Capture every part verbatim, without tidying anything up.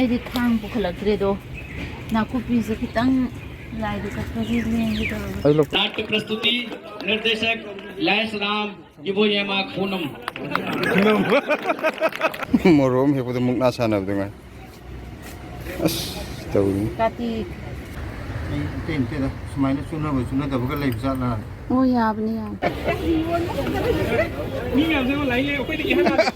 ꯑꯩꯗꯤ ꯊꯥꯡ ꯄꯨꯈꯠꯂꯛꯇ꯭ꯔꯦꯗꯣ, ꯅꯥꯀꯨꯞꯄꯤꯁꯦ ꯈꯤꯇꯪ ꯂꯥꯏꯗ ꯀꯠꯄꯒꯤ ꯂꯦꯡꯒꯦ ꯇꯧꯔꯒ꯫ ꯑꯩ ꯂꯧ- नाट्य प्रस्तुति, निर्देशक लैस राम, ꯏꯕꯣꯌꯦꯃ ꯈꯨꯅꯨꯝ꯫ ꯃꯣꯔꯣꯛ ꯑꯃ ꯍꯦꯛꯄꯗ ꯃꯨꯛꯅꯥ ꯁꯥꯟꯅꯕꯗꯨ ꯉꯥꯏ꯫ ꯑꯁ, ꯇꯧꯔꯤ꯫ ꯀꯥꯇꯤ꯫ ꯑꯩ ꯑꯇꯩ ꯅꯠꯇꯦꯗ, ꯁꯨꯃꯥꯏꯅ ꯆꯨꯅꯕ ꯆꯨꯅꯗꯕꯒ ꯂꯩꯕ ꯖꯥꯠꯂꯥ? ꯑꯣ, ꯌꯥꯕꯅꯤ, ꯌꯥꯕꯅꯤ꯫ ꯃꯤ ꯃꯌꯥꯝꯁꯦ ꯂꯥꯏꯟ ꯂꯩ, ꯑꯩꯈꯣꯏꯗꯤ ꯏꯍꯥꯟ ꯍꯥꯟꯅ꯫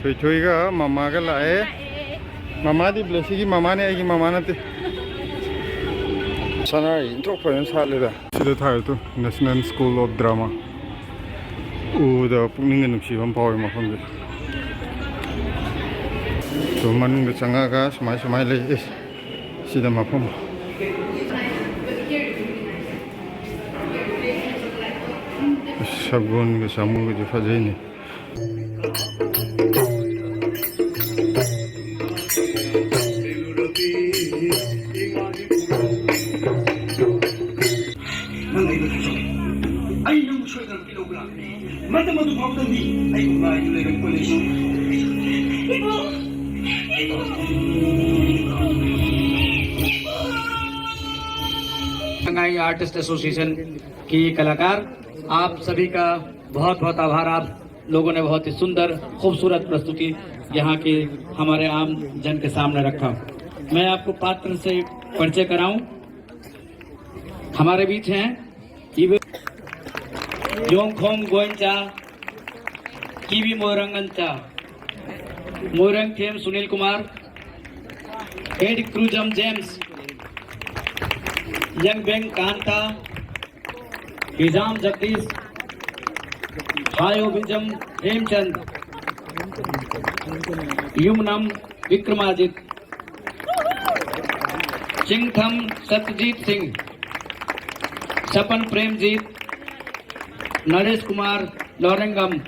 ꯊꯣꯏꯊꯣꯏꯒ ꯃꯃꯥꯒ ꯂꯥꯛꯑꯦ꯫ ꯃꯃꯥꯗꯤ ꯕ꯭ꯂꯦꯁꯤꯒꯤ ꯃꯃꯥꯅꯦ, ꯑꯩꯒꯤ ꯃꯃꯥ ꯅꯠꯇꯦ꯫ ꯁꯅꯥꯔꯩ ꯏꯟꯊꯣꯛ ꯐꯖꯅ ꯁꯥꯠꯂꯦꯗ꯫ ꯁꯤꯗ ꯊꯥꯔꯤꯗꯣ National School of Drama꯫ ꯎꯕꯗ ꯄꯨꯛꯅꯤꯡꯒ ꯅꯨꯡꯁꯤꯕ ꯑꯃ ꯐꯥꯎꯋꯤ ꯃꯐꯝꯁꯦ꯫ ꯁꯨꯝ ꯃꯅꯨꯡꯗ ꯆꯪꯉꯛꯑꯒ ꯁꯨꯃꯥꯏ ꯁꯨꯃꯥꯏ ꯂꯩ꯫ ꯑꯦꯁ, ꯁꯤꯗ ꯃꯐꯝ꯫ ꯑꯁ, ꯁꯒꯣꯜꯒ ꯁꯥꯃꯨꯒꯁꯦ ꯐꯖꯩꯅꯦ꯫ ꯅꯪ ꯑꯩꯕꯨ ꯊꯥꯖꯧ꯫ ꯑꯩ ꯅꯪꯕꯨ ꯁꯣꯏꯗꯅ ꯂꯧꯕ ꯂꯥꯛꯀꯅꯤ꯫ ꯃꯇꯝ ꯑꯗꯨ ꯐꯥꯎꯕꯗꯗꯤ ꯑꯩꯕꯨ ꯉꯥꯏꯗꯨꯅ ꯂꯩꯔꯝꯕ ꯂꯩꯁꯤ꯫ Shanghai Artist Association के कलाकार, आप सभी का बहुत बहुत आभार। आप लोगों ने बहुत ही सुंदर, खूबसूरत प्रस्तुति यहाँ के हमारे आम जन के सामने रखा। मैं आपको पात्र से परिचय कराऊं। हमारे बीच हैं Ibe-, Yongkhom Goencha, Kibi Moirangancha, Moirang Them Sunil Kumar, Ed Cruzam James, Yang Beng Kanta, Hijam Jagdish, Hayo Bijam Hemchand, Yumnam Vikramajit, Chingtham Satyajit Singh, Sapan Premjit, Naresh Kumar Laurangam,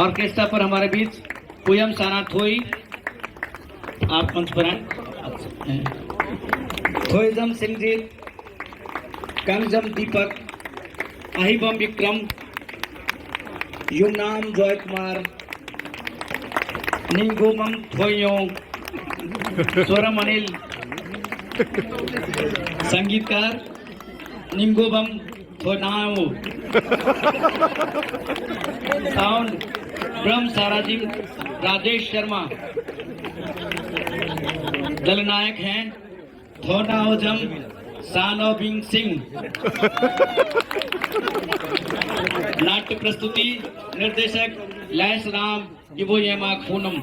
orchestra पर हमारे बीच पुयम सानाथोई, आप मंच पर आए। थोइजम सिंह जी, कंगजम दीपक, अहिबम विक्रम, युमनाम जय कुमार, निंगोमम थोयोंग, स्वरम अनिल, संगीतकार, निंगोबम थोनाओ, साउंड, ब्रह्म साराजिम, राजेश शर्मा, दलनायक हैं, थोनाओजम, सानोबिंग सिंह, नाट्य प्रस्तुति, निर्देशक, लैस राम, इबोयेमा खूनम।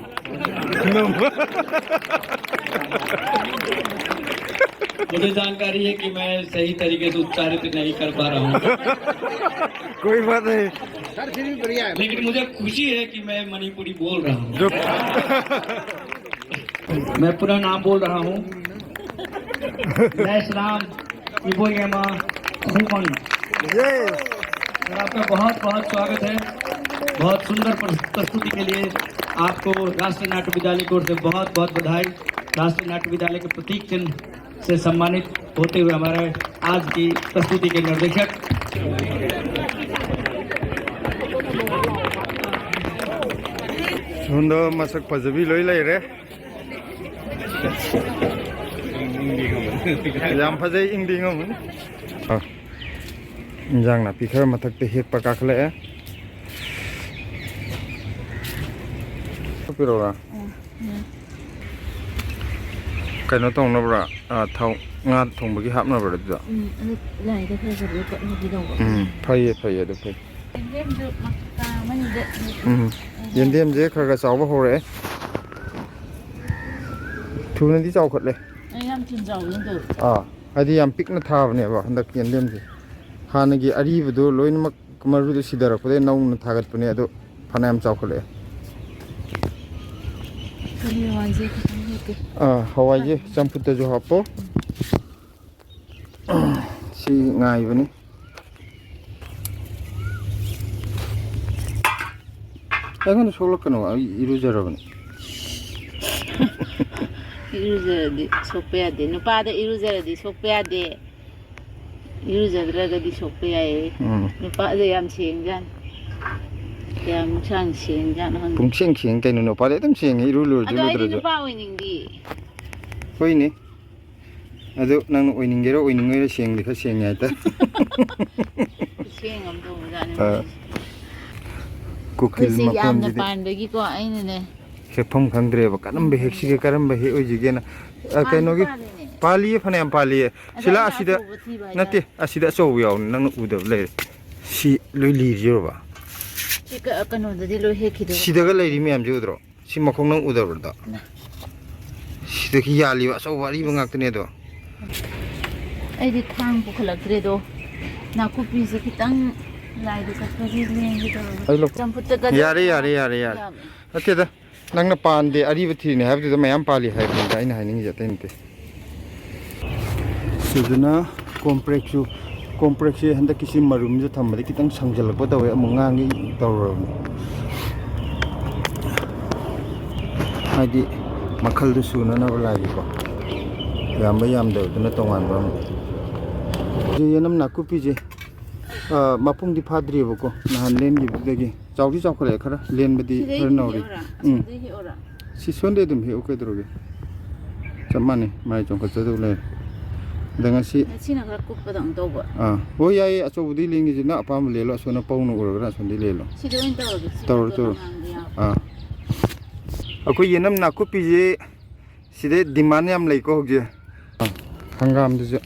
मुझे जानकारी है कि मैं सही तरीके से उच्चारित नहीं कर पा रहा हूँ। कोई बात नहीं। लेकिन मुझे खुशी है कि मैं मणिपुरी बोल रहा हूँ। जो मैं पुनः नाम बोल रहा हूँ, लैस राम, इबोयेमा खूमन। ये सर, आपका बहुत बहुत स्वागत है। बहुत सुंदर प्रस- प्रस्तुति के लिए आपको राष्ट्रीय नाट्य विद्यालय की ओर से बहुत बहुत बधाई। राष्ट्रीय नाट्य विद्यालय के प्रतीक चिन्ह से सम्मानित होते हुए हमारे आज की प्रस्तुति के निर्देशक ꯁꯣꯝꯗ ꯃꯁꯛ ꯐꯖꯕꯤ ꯂꯣꯏ ꯂꯩꯔꯦ꯫ ꯌꯥꯝ ꯐꯖꯩ, ꯏꯪꯗꯤ ꯏꯪꯉꯝꯃꯅꯤ꯫ ꯑ, ꯏꯟꯖꯥꯡ ꯅꯥꯄꯤ ꯈꯔ ꯃꯊꯛꯇ ꯍꯦꯛꯄ ꯀꯥꯈꯠꯂꯛꯑꯦ꯫ ꯍꯥꯞꯄꯤꯔꯛꯎꯔꯥ? ꯀꯩꯅꯣ ꯇꯧꯅꯕ꯭ꯔꯥ? ꯑ, ꯊꯥꯎ, ꯉꯥ ꯊꯣꯡꯕꯒꯤ ꯍꯥꯞꯅꯕ꯭ꯔꯥ ꯑꯗꯨꯗ? ꯎꯝ, ꯑꯗꯨ ꯂꯥꯏꯗ ꯈꯔ ꯈꯔ ꯂꯣꯏ ꯀꯠꯍꯧꯕꯤꯗꯧꯕ꯫ ꯎꯝ, ꯐꯩꯌꯦ ꯐꯩꯌꯦ, ꯑꯗꯨ ꯐꯩ꯫ ꯌꯦꯟꯗꯦꯝꯁꯨ ꯃꯀꯥ ꯑꯃꯅꯤꯗ꯫ ꯎꯝ, ꯌꯦꯟꯗꯦꯝꯁꯦ ꯈꯔ ꯈꯔ ꯆꯥꯎꯕ ꯍꯧꯔꯛꯑꯦ꯫ ꯊꯨꯅꯗꯤ ꯆꯥꯎꯈꯠꯂꯦ꯫ ꯑꯩ ꯌꯥꯝ ꯊꯨꯅ ꯆꯥꯎꯕ ꯅꯠꯇꯕ꯫ ꯑꯥ, ꯍꯥꯏꯗꯤ ꯌꯥꯝ ꯄꯤꯛꯅ ꯊꯥꯕꯅꯦꯕ ꯍꯟꯗꯛ ꯌꯦꯟꯗꯦꯝꯁꯦ꯫ ꯍꯥꯟꯅꯒꯤ ꯑꯔꯤꯕꯗꯣ ꯂꯣꯏꯅꯃꯛ ꯃꯔꯨꯗꯣ ꯁꯤꯊꯔꯛꯄꯗꯒꯤ ꯅꯧꯅ ꯊꯥꯒꯠꯄꯅꯦ, ꯑꯗꯣ ꯐꯅꯌꯥꯝ ꯆꯥꯎꯈꯠꯂꯛꯑꯦ꯫ ꯀꯣꯂꯤ ꯍꯋꯥꯏꯁꯦ ꯈꯤꯇꯪ ꯍꯦꯛꯀꯦ꯫ ꯑꯥ, ꯍꯋꯥꯏꯁꯦ ꯆꯝꯐꯨꯠꯇꯁꯨ ꯍꯥꯞꯄꯣ꯫ ꯁꯤ ꯉꯥꯏꯕꯅꯤ꯫ ꯑꯩꯉꯣꯟꯗ ꯁꯣꯛꯂꯛꯀꯅꯣ, ꯑꯩ ꯏꯔꯨꯖꯔꯕꯅꯤ꯫ ꯏꯔꯨꯖꯔꯗꯤ ꯁꯣꯛꯄ ꯌꯥꯗꯦ, ꯅꯨꯄꯥꯗ ꯏꯔꯨꯖꯔꯗꯤ ꯁꯣꯛꯄ ꯌꯥꯗꯦ, ꯏꯔꯨꯖꯗ꯭ꯔꯒꯗꯤ ꯁꯣꯛꯄ ꯌꯥꯏꯌꯦ꯫ ꯎꯝ꯫ ꯅꯨꯄꯥꯁꯦ ꯌꯥꯝ ꯁꯦꯡꯖꯥꯠꯅꯤ꯫ ꯀꯌꯥꯃꯨꯛ ꯁꯥꯡ ꯁꯦꯡꯖꯥꯠꯅꯣ ꯈꯪꯗꯦ꯫ ꯄꯨꯡꯁꯦꯡ ꯁꯦꯡ ꯀꯩꯅꯣ, ꯅꯨꯄꯥꯗꯤ ꯑꯗꯨꯝ ꯁꯦꯡꯉꯤ, ꯏꯔꯨ ꯂꯨꯔꯁꯨ ꯑꯗꯣ ꯑꯩꯗꯤ ꯂꯨꯗ꯭ꯔꯁꯨ꯫ ꯅꯨꯄꯥ ꯑꯣꯏꯅꯤꯡꯗꯦ꯫ ꯍꯣꯏꯅꯦ꯫ ꯑꯗꯨ ꯅꯪꯅ ꯑꯣꯏꯅꯤꯡꯒꯦꯔꯥ ꯑꯣꯏꯅꯤꯡꯉꯣꯏꯔꯥ, ꯁꯦꯡꯗꯤ ꯈꯔ ꯁꯦꯡꯉꯦ ꯍꯥꯏꯇꯥꯔꯦ꯫ ꯈꯨꯠꯁꯦꯡ ꯑꯃ ꯇꯧꯕꯖꯥꯠꯅꯤ ꯑꯥ꯫ ꯃꯣꯏꯁꯦ꯫ ꯀꯨꯀꯤꯜ ꯑꯩꯈꯣꯏꯁꯦ ꯌꯥꯝꯅ ꯃꯈꯣꯟꯁꯤꯗꯤ꯫ ꯄꯥꯟꯕꯒꯤꯀꯣ ꯑꯩꯅꯅꯦ꯫ ꯍꯦꯛꯐꯝ ꯈꯪꯗ꯭ꯔꯦꯕ, ꯀꯔꯝꯕ ꯍꯦꯛꯁꯤꯒꯦ, ꯀꯔꯝꯕ ꯍꯦꯛ ꯑꯣꯏꯁꯤꯒꯦꯅ꯫ ꯑ, ꯄꯥꯟꯗꯤ ꯀꯩꯅꯣꯒꯤ ꯄꯥꯜꯂꯤꯅꯦ꯫ ꯄꯥꯜꯂꯤꯌꯦ, ꯐꯅꯌꯥꯝ ꯄꯥꯜꯂꯤꯌꯦ꯫ ꯑꯗꯣ ꯁꯤꯂꯥ ꯑꯩꯅ ꯑꯁꯤꯗ ꯑꯆꯧꯕ ꯊꯤꯕ ꯍꯥꯏꯇꯥꯔꯦ꯫ ꯅꯠꯇꯦ, ꯑꯁꯤꯗ ꯑꯆꯧꯕ ꯌꯥꯎꯕꯅꯤ, ꯅꯪꯅ ꯎꯗꯕ ꯂꯩꯔꯦ꯫ ꯁꯤ ꯂꯣꯏ ꯂꯤꯔꯤꯕ꯫ ꯁꯤ ꯀ-, ꯀꯩꯅꯣꯗꯗꯤ ꯂꯣꯏ ꯍꯦꯛꯈꯤꯗꯣꯏꯕ꯫ ꯁꯤꯗꯒ ꯂꯩꯔꯤ ꯃꯌꯥꯝꯁꯦ ꯎꯗ꯭ꯔꯣ? ꯁꯤ ꯃꯈꯣꯡ ꯅꯪ ꯎꯗꯕ꯭ꯔꯗꯣ? ꯅ꯫ ꯁꯤꯗꯒꯤ ꯌꯥꯜꯂꯤꯕ ꯑꯆꯧꯕ ꯑꯔꯤꯕ ꯉꯥꯛꯇꯅꯦ ꯑꯗꯣ꯫ ꯑꯩꯗꯤ ꯊꯥꯡ ꯄꯨꯈꯠꯂꯛꯇ꯭ꯔꯦꯗꯣ꯫ ꯅꯥꯀꯨꯞꯄꯤꯁꯦ ꯈꯤꯇꯪ ꯂꯥꯏꯗ ꯀꯠꯄꯒꯤ ꯂꯦꯡꯒꯦ ꯇꯧꯔꯒ꯫ ꯑꯩ ꯂꯧ-, ꯆꯝꯐꯨꯠꯇ ꯀꯠꯂ ꯌꯥꯔꯦ, ꯌꯥꯔꯦ, ꯌꯥꯔꯦ, ꯌꯥꯔꯦ꯫ ꯌꯥꯕꯅꯦ꯫ ꯅꯠꯇꯦꯗ, ꯅꯪꯅ ꯄꯥꯟꯗꯦ ꯑꯔꯤꯕ ꯊꯤꯔꯤꯅꯦ ꯍꯥꯏꯕꯗꯨꯗ ꯃꯌꯥꯝ ꯄꯥꯜꯂꯤ ꯍꯥꯏꯕꯅꯤꯗ ꯑꯩꯅ ꯍꯥꯏꯅꯤꯡꯉꯤꯁꯦ, ꯑꯇꯩ ꯅꯠꯇꯦ꯫ ꯁꯤꯗꯅ ꯀꯣꯝꯄ꯭ꯔꯦꯛꯁꯨ, ꯀꯣꯝꯄ꯭ꯔꯦꯛꯁꯦ ꯍꯟꯗꯛꯀꯤꯁꯤ ꯃꯔꯨꯝꯁꯦ ꯊꯝꯕꯗꯤ ꯈꯤꯇꯪ ꯁꯪꯖꯜꯂꯛꯄ ꯇꯧꯋꯦ, ꯑꯃꯨꯛ ꯉꯥꯡꯒꯦ ꯇꯧꯔꯕꯅꯤ꯫ ꯍꯥꯏꯗꯤ ꯃꯈꯜꯗꯨ ꯁꯨꯅꯅꯕ ꯂꯥꯏꯒꯤꯀꯣ, ꯌꯥꯝꯕ ꯌꯥꯝꯗꯕꯗꯨꯅ ꯇꯣꯉꯥꯟꯕ ꯑꯃ꯫ ꯁꯤ ꯌꯦꯅꯝ ꯅꯥꯀꯨꯞꯄꯤꯁꯦ, ꯑ, ꯃꯄꯨꯡꯗꯤ ꯐꯥꯗ꯭ꯔꯤꯑꯕꯀꯣ, ꯅꯍꯥꯟ ꯂꯦꯟꯈꯤꯕꯗꯨꯗꯒꯤ꯫ ꯆꯥꯎꯗꯤ ꯆꯥꯎꯈꯠꯂꯛꯑꯦ ꯈꯔ, ꯂꯦꯟꯕꯗꯤ ꯁꯤꯗꯩ ꯈꯔ ꯑꯗꯨꯝ ꯅꯧꯔꯤ꯫ ꯍꯦꯛꯑꯣꯔꯥ? ꯎꯝ꯫ ꯁꯤꯗꯩ ꯍꯦꯛꯑꯣꯔꯥ? ꯁꯤ ꯁꯣꯟꯗꯩ ꯑꯗꯨꯝ ꯍꯦꯛꯎ, ꯀꯩꯗꯧꯔꯒꯦ? ꯆꯞ ꯃꯥꯟꯅꯩ, ꯃꯥꯏ ꯆꯣꯡꯈꯠꯆꯗꯧ ꯂꯩꯔꯦ꯫ ꯑꯗ ꯉꯁꯤ ꯁꯤꯅ ꯈꯔ ꯀꯨꯞꯄꯗꯧꯅ ꯇꯧꯕ꯫ ꯑꯥ, ꯍꯣꯏ, ꯌꯥꯏꯌꯦ, ꯑꯆꯧꯕꯗꯤ ꯂꯦꯡꯒꯦꯁꯦ, ꯅꯪ ꯑꯄꯥꯝꯕ ꯂꯦꯜꯂꯣ, ꯑꯁꯣꯝꯅ ꯄꯧꯅ ꯎꯔꯒꯅ ꯑꯁꯣꯝꯗꯩ ꯂꯦꯜꯂꯣ꯫ ꯁꯤꯗ ꯑꯣꯏꯅ ꯇꯧꯔꯒꯦ, ꯁꯤ ꯇꯧꯔꯣ, ꯀꯨꯞꯄꯗꯣ ꯇꯧꯔꯣ꯫ ꯃꯃꯥꯡꯗ ꯌꯥꯎꯕ꯫ ꯑꯥ꯫ ꯑꯩꯈꯣꯏ ꯌꯦꯅꯝ ꯅꯥꯀꯨꯞꯄꯤꯁꯦ ꯁꯤꯗꯩ demand ꯌꯥꯝ ꯂꯩꯀꯣ ꯍꯧꯖꯤꯛ꯫ ꯍꯪꯒꯥꯝꯗꯨꯁꯨ꯫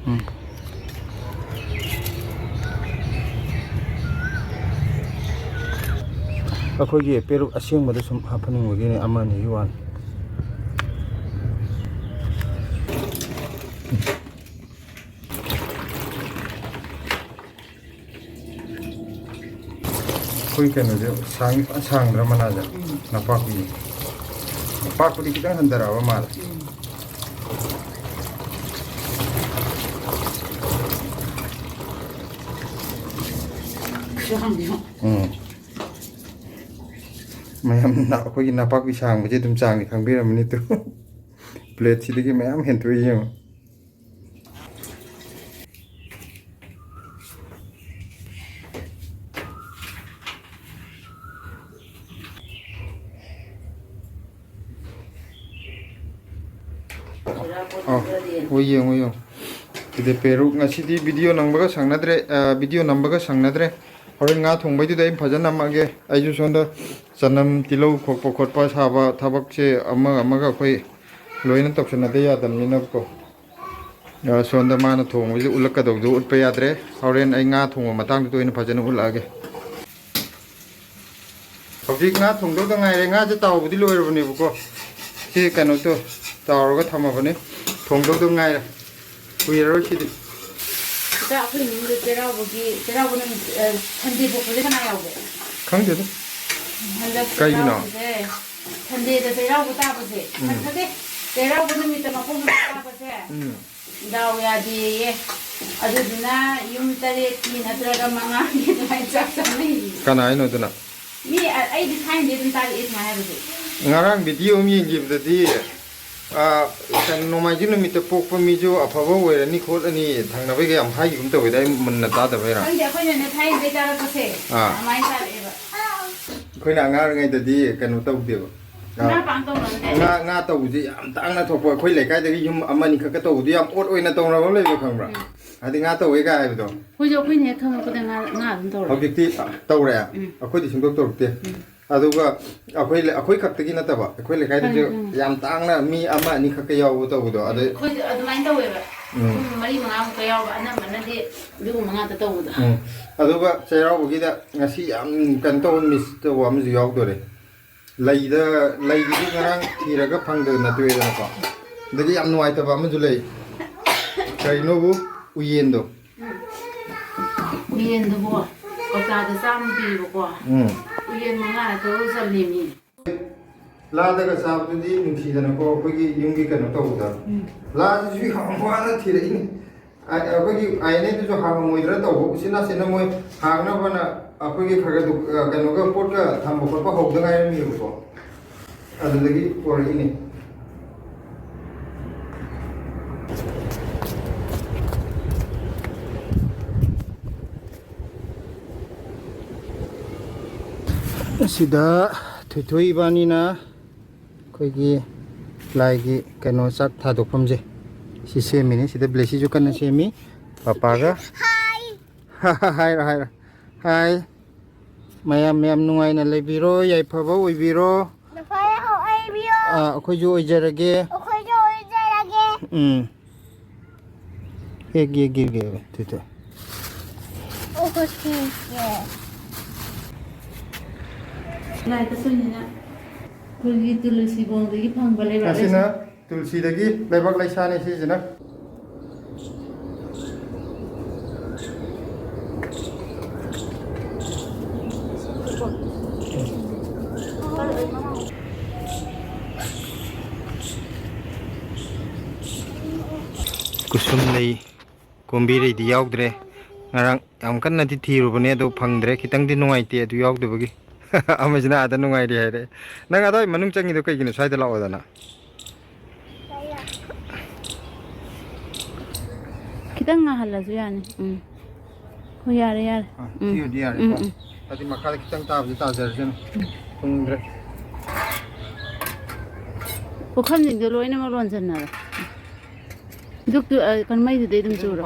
ꯎꯝ꯫ ꯑꯩꯈꯣꯏꯒꯤ ꯄꯦꯔꯨꯛ ꯑꯁꯦꯡꯕꯗ ꯁꯨꯝ ꯍꯥꯞꯍꯟꯅꯤꯡꯕꯒꯤꯅꯦ, ꯑꯃ ꯑꯅꯤꯒꯤ ꯋꯥꯅꯤ꯫ ꯑꯩꯈꯣꯏ ꯀꯩꯅꯣꯁꯦ ꯁꯥꯡꯗꯤ ꯐꯖꯅ ꯁꯥꯡꯗ꯭ꯔꯥ ꯃꯅꯥꯁꯦ? ꯎꯝ꯫ ꯅꯄꯥꯛꯄꯤ꯫ ꯅꯄꯥꯛꯄꯗꯤ ꯈꯤꯇꯪ ꯍꯟꯊꯔꯛꯑꯕ ꯃꯥꯜꯂꯦ꯫ ꯎꯝ꯫ ꯎꯝ꯫ ꯃꯌꯥꯝ ꯅ-, ꯑꯩꯈꯣꯏꯒꯤ ꯅꯄꯥꯛꯄꯤ ꯁꯥꯡꯕꯁꯦ ꯑꯗꯨꯝ ꯆꯥꯡꯗꯤ ꯈꯪꯕꯤꯔꯝꯃꯅꯤ ꯇꯨ꯫ ꯄ꯭ꯂꯦꯠꯁꯤꯗꯒꯤ ꯃꯌꯥꯝ ꯍꯦꯟꯇꯣꯛꯏ ꯌꯦꯡꯉꯣ꯫ ꯑꯧ, ꯍꯣꯏ, ꯌꯦꯡꯉꯨ, ꯌꯦꯡꯉꯨ꯫ ꯁꯤꯗ ꯄꯦꯔꯨꯛ, ꯉꯁꯤꯗꯤ ꯚꯤꯗꯤꯑꯣ ꯅꯝꯕꯒ ꯁꯪꯅꯗ꯭ꯔꯦ, ꯑ, ꯚꯤꯗꯤꯑꯣ ꯅꯝꯕꯒ ꯁꯪꯅꯗ꯭ꯔꯦ꯫ ꯍꯣꯔꯦꯟ ꯉꯥ ꯊꯣꯡꯕꯩꯗꯨꯗ ꯑꯩ ꯐꯖꯅ ꯅꯝꯃꯛꯑꯒꯦ꯫ ꯑꯩꯁꯨ ꯁꯣꯝꯗ ꯆꯅꯝ, ꯇꯤꯜꯍꯧ ꯈꯣꯛꯄ ꯈꯣꯠꯄ ꯁꯥꯕ ꯊꯕꯛꯁꯦ ꯑꯃꯒ ꯑꯃꯒ ꯑꯩꯈꯣꯏ ꯂꯣꯏꯅ ꯇꯧꯁꯟꯅꯗ ꯌꯥꯗꯕꯅꯤꯅꯀꯣ꯫ ꯑ, ꯁꯣꯝꯗ ꯃꯥꯅ ꯊꯣꯡꯕꯁꯦ ꯎꯠꯂꯛꯀꯗꯧꯗꯣ ꯎꯠꯄ ꯌꯥꯗ꯭ꯔꯦ꯫ ꯍꯣꯔꯦꯟ ꯑꯩ ꯉꯥ ꯊꯣꯡꯕ ꯃꯇꯥꯡꯗꯨꯗ ꯑꯣꯏꯅ ꯐꯖꯅ ꯎꯠꯂꯛꯑꯒꯦ꯫ ꯍꯧꯖꯤꯛ ꯉꯥ ꯊꯣꯡꯗꯧꯗ ꯉꯥꯏꯔꯦ꯫ ꯉꯥꯁꯦ ꯇꯥꯎꯕꯗꯤ ꯂꯣꯏꯔꯕꯅꯦꯕꯀꯣ꯫ ꯁꯤ ꯀꯩꯅꯣꯗꯣ ꯇꯥꯎꯔꯒ ꯊꯝꯃꯕꯅꯤ꯫ ꯊꯣꯡꯗꯧꯗ ꯉꯥꯏꯔꯦ꯫ ꯀꯨꯏꯔꯔꯣꯏ ꯁꯤꯗꯤ꯫ ꯍꯟꯗꯛ ꯑꯩꯈꯣꯏ ꯏꯃꯨꯡꯗ ꯆꯩꯔꯥꯎꯕꯒꯤ, ꯆꯩꯔꯥꯎꯕ ꯅꯨꯃꯤꯠ, ꯑ, ꯁꯟꯗꯦ ꯄꯣꯛꯄꯁꯦ ꯀꯅꯥ ꯌꯥꯎꯒꯦ? ꯈꯪꯗꯦꯗ꯫ ꯍꯟꯗꯛ ꯀꯩꯒꯤꯅꯣ? ꯆꯩꯔꯥꯎꯕꯁꯦ, ꯁꯟꯗꯦꯗ ꯆꯩꯔꯥꯎꯕ ꯇꯥꯕꯁꯦ, ꯎꯝ꯫ ꯅꯠꯇꯦ, ꯆꯩꯔꯥꯎꯕ ꯅꯨꯃꯤꯠꯇ ꯃꯄꯣꯛ ꯅꯨꯃꯤꯠ ꯇꯥꯕꯁꯦ, ꯎꯝ꯫ ꯗꯥꯎ ꯌꯥꯗꯦꯌꯦ꯫ ꯑꯗꯨꯗꯨꯅ ꯌꯨꯝ ꯇꯔꯦꯠꯀꯤ ꯅꯠꯇ꯭ꯔꯒ ꯃꯉꯥꯒꯤ ꯑꯗꯨꯃꯥꯏꯅ ꯆꯥꯛ ꯆꯥꯅꯩꯌꯦ꯫ ꯀꯅꯥ ꯍꯥꯏꯅꯣ ꯑꯗꯨꯅ? ꯃꯤ, ꯑ-, ꯑꯩꯗꯤ ꯊꯥꯏꯅꯗꯤ ꯑꯗꯨꯝ ꯇꯥꯔꯛꯑꯦ ꯁꯨꯃꯥꯏꯅ ꯍꯥꯏꯕꯁꯦ꯫ ꯉꯔꯥꯡ ꯚꯤꯗꯤꯑꯣ ꯑꯃ ꯌꯦꯡꯈꯤꯕꯗꯗꯤ, ꯑ, ꯀꯩꯅꯣ, ꯅꯣꯡꯃꯥꯏꯖꯤꯡ ꯅꯨꯃꯤꯠꯇ ꯄꯣꯛꯄ ꯃꯤꯁꯨ ꯑꯐꯕ ꯑꯣꯏꯔꯅꯤ ꯈꯣꯠꯂꯅꯤ ꯊꯪꯅꯕꯩꯒ ꯌꯥꯝ ꯍꯥꯏꯈꯤꯒꯨꯝ ꯇꯧꯋꯦꯗ, ꯑꯩ ꯃꯨꯟꯅ ꯇꯥꯗꯕꯩꯔꯥ? ꯈꯪꯗꯦ, ꯑꯩꯈꯣꯏꯅꯅꯦ ꯊꯥꯏꯅꯗꯩ ꯇꯥꯔꯛꯄꯁꯦ, ꯑꯥ꯫ ꯑꯗꯨꯃꯥꯏꯅ ꯇꯥꯔꯛꯑꯦꯕ꯫ ꯑꯩꯈꯣꯏꯅ ꯑꯉꯥꯡ ꯑꯣꯏꯔꯤꯉꯩꯗꯗꯤ ꯀꯩꯅꯣ ꯇꯧꯗꯦꯕ꯫ ꯉꯥ ꯄꯥꯛ ꯇꯧꯅꯗꯦ꯫ ꯉꯥ, ꯉꯥ ꯇꯧꯕꯁꯦ ꯌꯥꯝ ꯇꯥꯡꯅ ꯊꯣꯛꯄ꯫ ꯑꯩꯈꯣꯏ ꯂꯩꯀꯥꯏꯗꯒꯤ ꯌꯨꯝ ꯑꯃꯅꯤ ꯈꯛꯀ ꯇꯧꯕꯗꯨ ꯌꯥꯝ ꯑꯣꯠ ꯑꯣꯏꯅ ꯇꯧꯅꯕ ꯑꯃ ꯂꯩꯕ ꯈꯪꯕ꯭ꯔꯥ? ꯎꯝ꯫ ꯍꯥꯏꯗꯤ ꯉꯥ ꯇꯧꯋꯦ ꯀꯥꯏ ꯍꯥꯏꯕꯗꯣ꯫ ꯑꯩꯈꯣꯏꯁꯨ ꯑꯩꯈꯣꯏꯅ ꯍꯦꯛ ꯈꯪꯉꯛꯄꯗ ꯉꯥ, ꯉꯥ ꯑꯗꯨꯝ ꯇꯧꯔꯦ꯫ ꯍꯧꯖꯤꯛꯇꯤ ꯇꯧꯔꯦ꯫ ꯎꯝ꯫ ꯑꯩꯈꯣꯏꯗꯤ ꯁꯨꯡꯇꯧ ꯇꯧꯔꯛꯇꯦ꯫ ꯎꯝ꯫ ꯑꯗꯨꯒ ꯑꯩꯈꯣꯏ ꯂꯩ-, ꯑꯩꯈꯣꯏ ꯈꯛꯇꯒꯤ ꯅꯠꯇꯕ, ꯑꯩꯈꯣꯏ ꯂꯩꯀꯥꯏꯗꯁꯨ ꯈꯪꯉꯦ, ꯈꯪꯉꯦ꯫ ꯌꯥꯝ ꯇꯥꯡꯅ ꯃꯤ ꯑꯃ ꯑꯅꯤ ꯈꯛꯀ ꯌꯥꯎꯕ ꯇꯧꯕꯗꯣ꯫ ꯑꯗꯩ ꯑꯩꯈꯣꯏꯁꯨ ꯑꯗꯨꯃꯥꯏꯅ ꯇꯧꯋꯦꯕ꯫ ꯎꯝ꯫ ꯄꯨꯡ ꯃꯔꯤ ꯃꯉꯥꯃꯨꯛꯀ ꯌꯥꯎꯕ, ꯑꯅꯝꯕꯅꯗꯤ ꯑꯗꯨꯒꯨꯝꯕ ꯉꯥꯛꯇ ꯇꯧꯕꯗꯣ꯫ ꯎꯝ꯫ ꯑꯗꯨꯒ ꯆꯩꯔꯥꯎꯕꯒꯤꯗ ꯉꯁꯤ ꯌꯥꯝ ꯀꯩꯅꯣ ꯇꯧꯕ, ꯃꯤꯁ ꯇꯧꯕ ꯑꯃꯁꯨ ꯌꯥꯎꯗꯣꯔꯦ꯫ ꯂꯩꯗ, ꯂꯩꯒꯤꯗꯤ ꯉꯔꯥꯡ ꯊꯤꯔꯒ ꯐꯪꯗꯗꯅ ꯇꯣꯛꯑꯦꯗꯅꯀꯣ꯫ ꯑꯗꯒꯤ ꯌꯥꯝ ꯅꯨꯡꯉꯥꯏꯇꯕ ꯑꯃꯁꯨ ꯂꯩ꯫ ꯀꯔꯤꯅꯣꯕꯨ? ꯎꯌꯦꯟꯗꯣ꯫ ꯎꯝ꯫ ꯎꯌꯦꯟꯗꯨꯕꯨ ꯀꯧꯇꯥꯗ ꯆꯥꯝꯃ ꯄꯤꯕꯀꯣ꯫ ꯎꯝ꯫ ꯎꯌꯦꯟ ꯃꯉꯥꯔ ꯇꯔꯨꯛ ꯆꯜꯂꯦꯃꯤ꯫ ꯂꯥꯗꯒ ꯆꯥꯕꯗꯨꯗꯤ ꯅꯨꯡꯁꯤꯗꯅꯀꯣ, ꯑꯩꯈꯣꯏꯒꯤ ꯌꯨꯝꯒꯤ ꯀꯩꯅꯣ ꯇꯧꯕꯗ꯫ ꯎꯝ꯫ ꯂꯥꯁꯤꯁꯨ ꯌꯥꯝ ꯋꯥꯅ ꯊꯤꯔꯛꯏꯅꯤ꯫ ꯑ-, ꯑꯩꯈꯣꯏꯒꯤ ꯑꯥꯏ ꯑꯦꯟ ꯑꯦꯗꯨꯁꯨ ꯍꯥꯡꯉꯝꯃꯣꯏꯗ꯭ꯔꯥ ꯇꯧꯕ, ꯎꯆꯤꯟ ꯅꯥꯆꯤꯟꯅ ꯃꯣꯏ ꯍꯥꯡꯅꯕꯅ ꯑꯩꯈꯣꯏꯒꯤ ꯈꯔ ꯈꯔ ꯗꯨ-, ꯑ, ꯀꯩꯅꯣꯒ ꯄꯣꯠꯀ ꯊꯝꯕ ꯈꯣꯠꯄ ꯍꯧꯗ ꯉꯥꯏꯔꯝꯃꯦꯕꯀꯣ꯫ ꯑꯗꯨꯗꯒꯤ ꯄꯣꯔꯛꯏꯅꯦ꯫ ꯑꯁꯤꯗ ꯊꯣꯏꯊꯣꯏ ꯏꯕꯥꯅꯤꯅ ꯑꯩꯈꯣꯏꯒꯤ ꯂꯥꯏꯒꯤ ꯀꯩꯅꯣ ꯆꯥꯛ ꯊꯥꯗꯣꯛꯐꯝꯁꯦ ꯁꯤ ꯁꯦꯝꯃꯤꯅꯤ꯫ ꯁꯤꯗ ꯕ꯭ꯂꯦꯁꯤꯁꯨ ꯀꯟꯅ ꯁꯦꯝꯃꯤ ꯄꯄꯥꯒ꯫ ꯍꯥꯏ꯫ ꯍꯥꯏꯔꯣ, ꯍꯥꯏꯔꯣ꯫ ꯍꯥꯏ꯫ ꯃꯌꯥꯝ, ꯃꯌꯥꯝ ꯅꯨꯡꯉꯥꯏꯅ ꯂꯩꯕꯤꯔꯣ, ꯌꯥꯏꯐꯕ ꯑꯣꯏꯕꯤꯔꯣ꯫ ꯅꯨꯡꯉꯥꯏꯅ ꯑꯣꯏꯕꯤꯌꯣ꯫ ꯑꯥ, ꯑꯩꯈꯣꯏꯁꯨ ꯑꯣꯏꯖꯔꯒꯦ꯫ ꯑꯩꯈꯣꯏꯁꯨ ꯑꯣꯏꯖꯔꯒꯦ꯫ ꯎꯝ꯫ ꯍꯦꯛ ꯌꯦꯛ ꯌꯦꯛ ꯌꯦꯛ ꯇꯨ ꯇꯨ꯫ ꯑꯣ, ꯍꯣꯏ, ꯍꯣꯏ, ꯍꯣꯏ꯫ ꯂꯥꯏ ꯀꯠꯇꯣꯏꯅꯤꯅ ꯑꯩꯈꯣꯏꯒꯤ ꯇꯨꯂꯁꯤꯕꯣꯡꯗꯒꯤ ꯐꯪꯕ ꯂꯩꯕꯥꯛ ꯑꯁꯤꯅ ꯂꯩꯁꯥ꯫ ꯇꯨꯜꯁꯤꯗꯒꯤ ꯂꯩꯕꯥꯛ ꯂꯩꯁꯥꯅꯤ ꯁꯤꯁꯤꯅ꯫ ꯀꯨꯁꯨꯝ ꯂꯩ꯫ ꯀꯣꯝꯕꯤꯔꯩꯗꯤ ꯌꯥꯎꯗ꯭ꯔꯦ꯫ ꯉꯔꯥꯡ ꯌꯥꯝ ꯀꯟꯅꯗꯤ ꯊꯤꯔꯨꯕꯅꯦ, ꯑꯗꯣ ꯐꯪꯗ꯭ꯔꯦ꯫ ꯈꯤꯇꯪꯗꯤ ꯅꯨꯡꯉꯥꯏꯇꯦ ꯑꯗꯨ ꯌꯥꯎꯗꯕꯒꯤ꯫ ꯑꯃꯁꯤꯅ ꯑꯥꯗ ꯅꯨꯡꯉꯥꯏꯔꯤ ꯍꯥꯏꯔꯦ꯫ ꯅꯪ ꯑꯗꯥꯏ ꯃꯅꯨꯡ ꯆꯪꯉꯤꯗꯣ ꯀꯩꯒꯤꯅꯣ? ꯁ꯭ꯋꯥꯏꯗ ꯂꯥꯛꯑꯣꯗꯅ꯫ ꯈꯤꯇꯪ ꯉꯥꯍꯜꯂꯁꯨ ꯌꯥꯅꯤ꯫ ꯎꯝ꯫ ꯍꯣꯏ, ꯌꯥꯔꯦ, ꯌꯥꯔꯦ꯫ ꯑꯥ, ꯎꯝ꯫ ꯊꯤꯕꯗꯤ ꯌꯥꯔꯦꯀꯣ꯫ ꯎꯝ, ꯎꯝ꯫ ꯑꯗꯨꯗꯤ ꯃꯈꯥꯗ ꯈꯤꯇꯪ ꯇꯥꯕꯗꯤ ꯇꯥꯖꯔꯁꯅꯨ꯫ ꯊꯨꯡꯗ꯭ꯔꯦ꯫ ꯄꯨꯈꯝꯁꯤꯡꯗꯣ ꯂꯣꯏꯅꯃꯛ ꯂꯣꯟꯁꯤꯟꯅꯔꯣ꯫ ꯗꯨꯛꯇꯨ, ꯑ, ꯀꯩꯅꯣ, ꯃꯩꯗꯨꯗꯩ ꯑꯗꯨꯝ ꯆꯨꯔꯣ꯫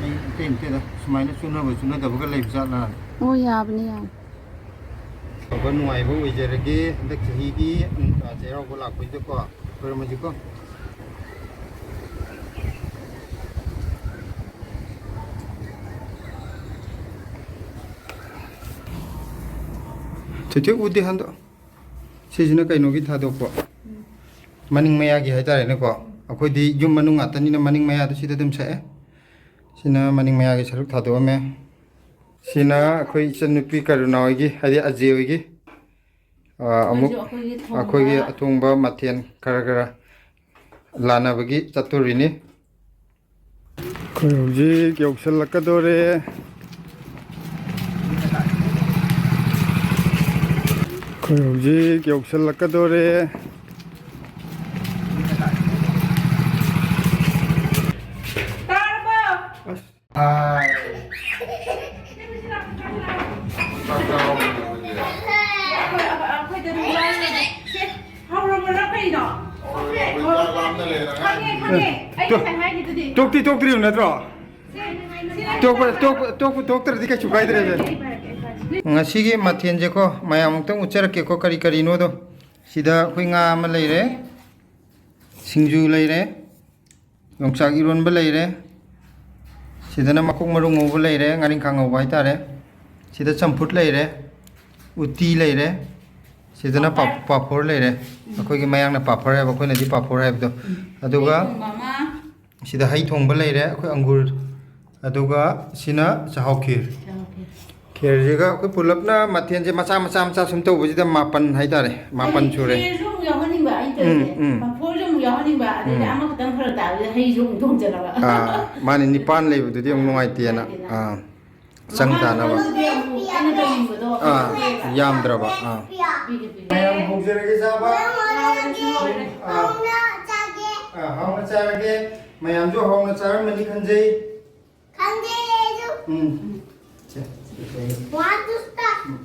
ꯑꯩ ꯏꯇꯩ ꯅꯠꯇꯦꯗ, ꯁꯨꯃꯥꯏꯅ ꯆꯨꯅꯕ ꯆꯨꯅꯗꯕꯒ ꯂꯩꯕ ꯖꯥꯠꯂꯥ? ꯑꯣ, ꯌꯥꯕꯅꯤ, ꯌꯥꯕꯅꯤ꯫ ꯑꯐꯕ ꯅꯨꯡꯉꯥꯏꯕ ꯑꯣꯏꯖꯔꯒꯦ ꯍꯟꯗꯛ ꯆꯍꯤꯒꯤ, ꯎꯝ, ꯆꯩꯔꯥꯎꯕ ꯂꯥꯛꯄꯩꯗꯀꯣ꯫ ꯈꯣꯏꯔꯝꯃꯁꯤꯀꯣ꯫ ꯆꯦꯆꯦ ꯎꯗꯦ ꯍꯟꯗꯛ꯫ ꯁꯤꯁꯤꯅ ꯀꯩꯅꯣꯒꯤ ꯊꯥꯗꯣꯛꯄ꯫ ꯃꯅꯤꯡ ꯃꯌꯥꯒꯤ ꯍꯥꯏꯇꯥꯔꯦꯅꯦꯀꯣ꯫ ꯑꯩꯈꯣꯏꯗꯤ ꯌꯨꯝ ꯃꯅꯨꯡ ꯉꯥꯛꯇꯅꯤꯅ ꯃꯅꯤꯡ ꯃꯌꯥꯗꯨ ꯁꯤꯗ ꯑꯗꯨꯝ ꯁꯛꯑꯦ꯫ ꯁꯤꯅ ꯃꯅꯤꯡ ꯃꯌꯥꯒꯤ ꯁꯔꯨꯛ ꯊꯥꯗꯣꯛꯑꯝꯃꯦ꯫ ꯁꯤꯅ ꯑꯩꯈꯣꯏ ꯏꯆꯟꯅꯨꯄꯤ ꯀꯔꯨꯅꯥ ꯍꯣꯏꯒꯤ, ꯍꯥꯏꯗꯤ ꯑꯖꯦ ꯍꯣꯏꯒꯤ꯫ ꯑ, ꯑꯃꯨꯛ ꯃꯣꯏꯁꯨ ꯑꯩꯈꯣꯏꯒꯤ ꯊꯣꯡꯕ ꯑꯩꯈꯣꯏꯒꯤ ꯑꯊꯣꯡꯕ ꯃꯊꯦꯜ ꯈꯔ ꯈꯔ ꯂꯥꯟꯅꯕꯒꯤ ꯆꯠꯇꯣꯔꯤꯅꯤ꯫ ꯑꯩꯈꯣꯏ ꯍꯧꯖꯤꯛ ꯌꯧꯁꯜꯂꯛꯀꯗꯣꯔꯦ꯫ ꯑꯩꯈꯣꯏ ꯍꯧꯖꯤꯛ ꯌꯧꯁꯜꯂꯛꯀꯗꯣꯔꯦ꯫ ꯇꯥꯔꯕꯣ? ꯑꯁ꯫ ꯍꯥꯏ꯫ ꯑꯩꯈꯣꯏꯗ ꯂꯨꯄꯥ ꯂꯩꯔꯦ꯫ ꯁꯦ, ꯍꯧꯔꯕ꯭ꯔꯥ ꯀꯩꯅꯣ? ꯈꯪꯉꯦ, ꯈꯪꯉꯦ꯫ ꯑꯩ ꯉꯁꯥꯏ ꯍꯥꯏꯈꯤꯗꯨꯗꯤ꯫ ꯇꯣꯛꯇꯤ ꯇꯣꯛꯇ꯭ꯔꯤꯕ ꯅꯠꯇ꯭ꯔꯣ? ꯁꯦ, ꯁꯦ, ꯇꯣꯛꯄ, ꯇꯣꯛꯄ, ꯇꯣꯛꯄ ꯇꯣꯛꯇ꯭ꯔꯗꯤ ꯀꯩꯁꯨ ꯀꯥꯏꯗ꯭ꯔꯦꯕ꯫ ꯉꯁꯤꯒꯤ ꯃꯊꯦꯜꯁꯦꯀꯣ, ꯃꯌꯥꯝ ꯑꯃꯨꯛꯇꯪ ꯎꯠꯆꯔꯛꯀꯦꯀꯣ, ꯀꯔꯤ ꯀꯔꯤꯅꯣꯗꯣ꯫ ꯁꯤꯗ ꯑꯩꯈꯣꯏ ꯉꯥ ꯑꯃ ꯂꯩꯔꯦ, ꯁꯤꯡꯖꯨ ꯂꯩꯔꯦ, ꯌꯣꯡꯆꯥꯛ ꯏꯔꯣꯟꯕ ꯂꯩꯔꯦ, ꯁꯤꯗꯅ ꯃꯀꯣꯛ ꯃꯔꯨ ꯉꯧꯕ ꯂꯩꯔꯦ, ꯉꯥꯔꯤꯡꯈꯥ ꯉꯧꯕ ꯍꯥꯏꯇꯥꯔꯦ, ꯁꯤꯗ ꯆꯝꯐꯨꯠ ꯂꯩꯔꯦ, ꯎꯇꯤ ꯂꯩꯔꯦ, ꯁꯤꯗꯅ ꯄꯥ-, ꯄꯥꯐꯣꯔ ꯂꯩꯔꯦ꯫ ꯑꯩꯈꯣꯏꯒꯤ ꯃꯌꯥꯡꯅ ꯄꯥꯐꯣꯔ ꯍꯥꯏꯕ, ꯑꯩꯈꯣꯏꯅꯗꯤ ꯄꯥꯐꯣꯔ ꯍꯥꯏꯕꯗꯣ꯫ ꯑꯗꯨꯒ ꯁꯤꯗ ꯍꯩ ꯊꯣꯡꯕ ꯂꯩꯔꯦ, ꯑꯩꯈꯣꯏ ꯑꯪꯒꯨꯔ, ꯑꯗꯨꯒ ꯁꯤꯅ ꯆꯥꯍꯥꯎ ꯈꯤꯔ꯫ ꯆꯥꯍꯥꯎ ꯈꯤꯔ꯫ ꯈꯦꯔꯁꯤꯒ ꯑꯩꯈꯣꯏ ꯄꯨꯂꯞꯅ ꯃꯊꯦꯜꯁꯦ ꯃꯆꯥ ꯃꯆꯥ ꯃꯆꯥ ꯁꯨꯝ ꯇꯧꯕꯁꯤꯗ ꯃꯥꯄꯟ ꯍꯥꯏꯇꯥꯔꯦ, ꯃꯥꯄꯟ ꯁꯨꯔꯦ꯫ ꯈꯦꯔꯁꯨ ꯑꯃꯨꯛ ꯌꯥꯎꯍꯟꯅꯤꯡꯕ ꯑꯩꯅ ꯇꯧꯔꯤꯁꯦ꯫ ꯎꯝ, ꯎꯝ꯫ ꯄꯥꯐꯣꯔꯁꯨ ꯑꯃꯨꯛ ꯌꯥꯎꯍꯟꯅꯤꯡꯕ, ꯑꯗꯩꯗꯤ ꯎꯝ꯫ ꯑꯃꯈꯛꯇꯪ ꯐꯔꯛ ꯇꯥꯕꯗꯨꯗ ꯍꯩꯁꯨ ꯑꯃꯨꯛ ꯊꯣꯡꯖꯜꯂꯕ꯫ ꯑꯥ, ꯃꯥꯅꯤ, ꯅꯤꯄꯥꯟ ꯂꯩꯕꯗꯨꯗꯤ ꯑꯃꯨꯛ ꯅꯨꯡꯉꯥꯏꯇꯦꯅ꯫ ꯅꯨꯡꯉꯥꯏꯇꯦꯅ꯫ ꯑꯥ, ꯆꯪ ꯇꯥꯅꯕ꯫ ꯃꯈꯥꯗꯨꯗꯤ ꯑꯃꯨꯛ ꯑꯩꯅ ꯇꯧꯅꯤꯡꯕꯗꯣ ꯑꯥ, ꯌꯥꯝꯗ꯭ꯔꯕ꯫ ꯑꯥ꯫ ꯄꯤꯒꯦ, ꯄꯤꯒꯦ꯫ ꯃꯌꯥꯝ ꯍꯧꯖꯔꯒꯦ ꯆꯥꯕ꯫ ꯆꯥꯕꯗꯁꯨ ꯂꯣꯏꯔꯦ꯫ ꯑꯥ꯫ ꯍꯥꯎꯅ ꯆꯥꯒꯦ꯫ ꯑꯥ, ꯍꯥꯎꯅ ꯆꯥꯔꯒꯦ꯫ ꯃꯌꯥꯝꯁꯨ ꯍꯥꯎꯅ ꯆꯥꯔꯝꯃꯅꯤ ꯈꯟꯖꯩ꯫ ꯈꯪꯗꯦ ꯑꯩꯁꯨ꯫ ꯎꯝ꯫ ꯁꯦ, ꯁꯦ, ꯁꯦ꯫ One, two, stop꯫ ꯎꯝ,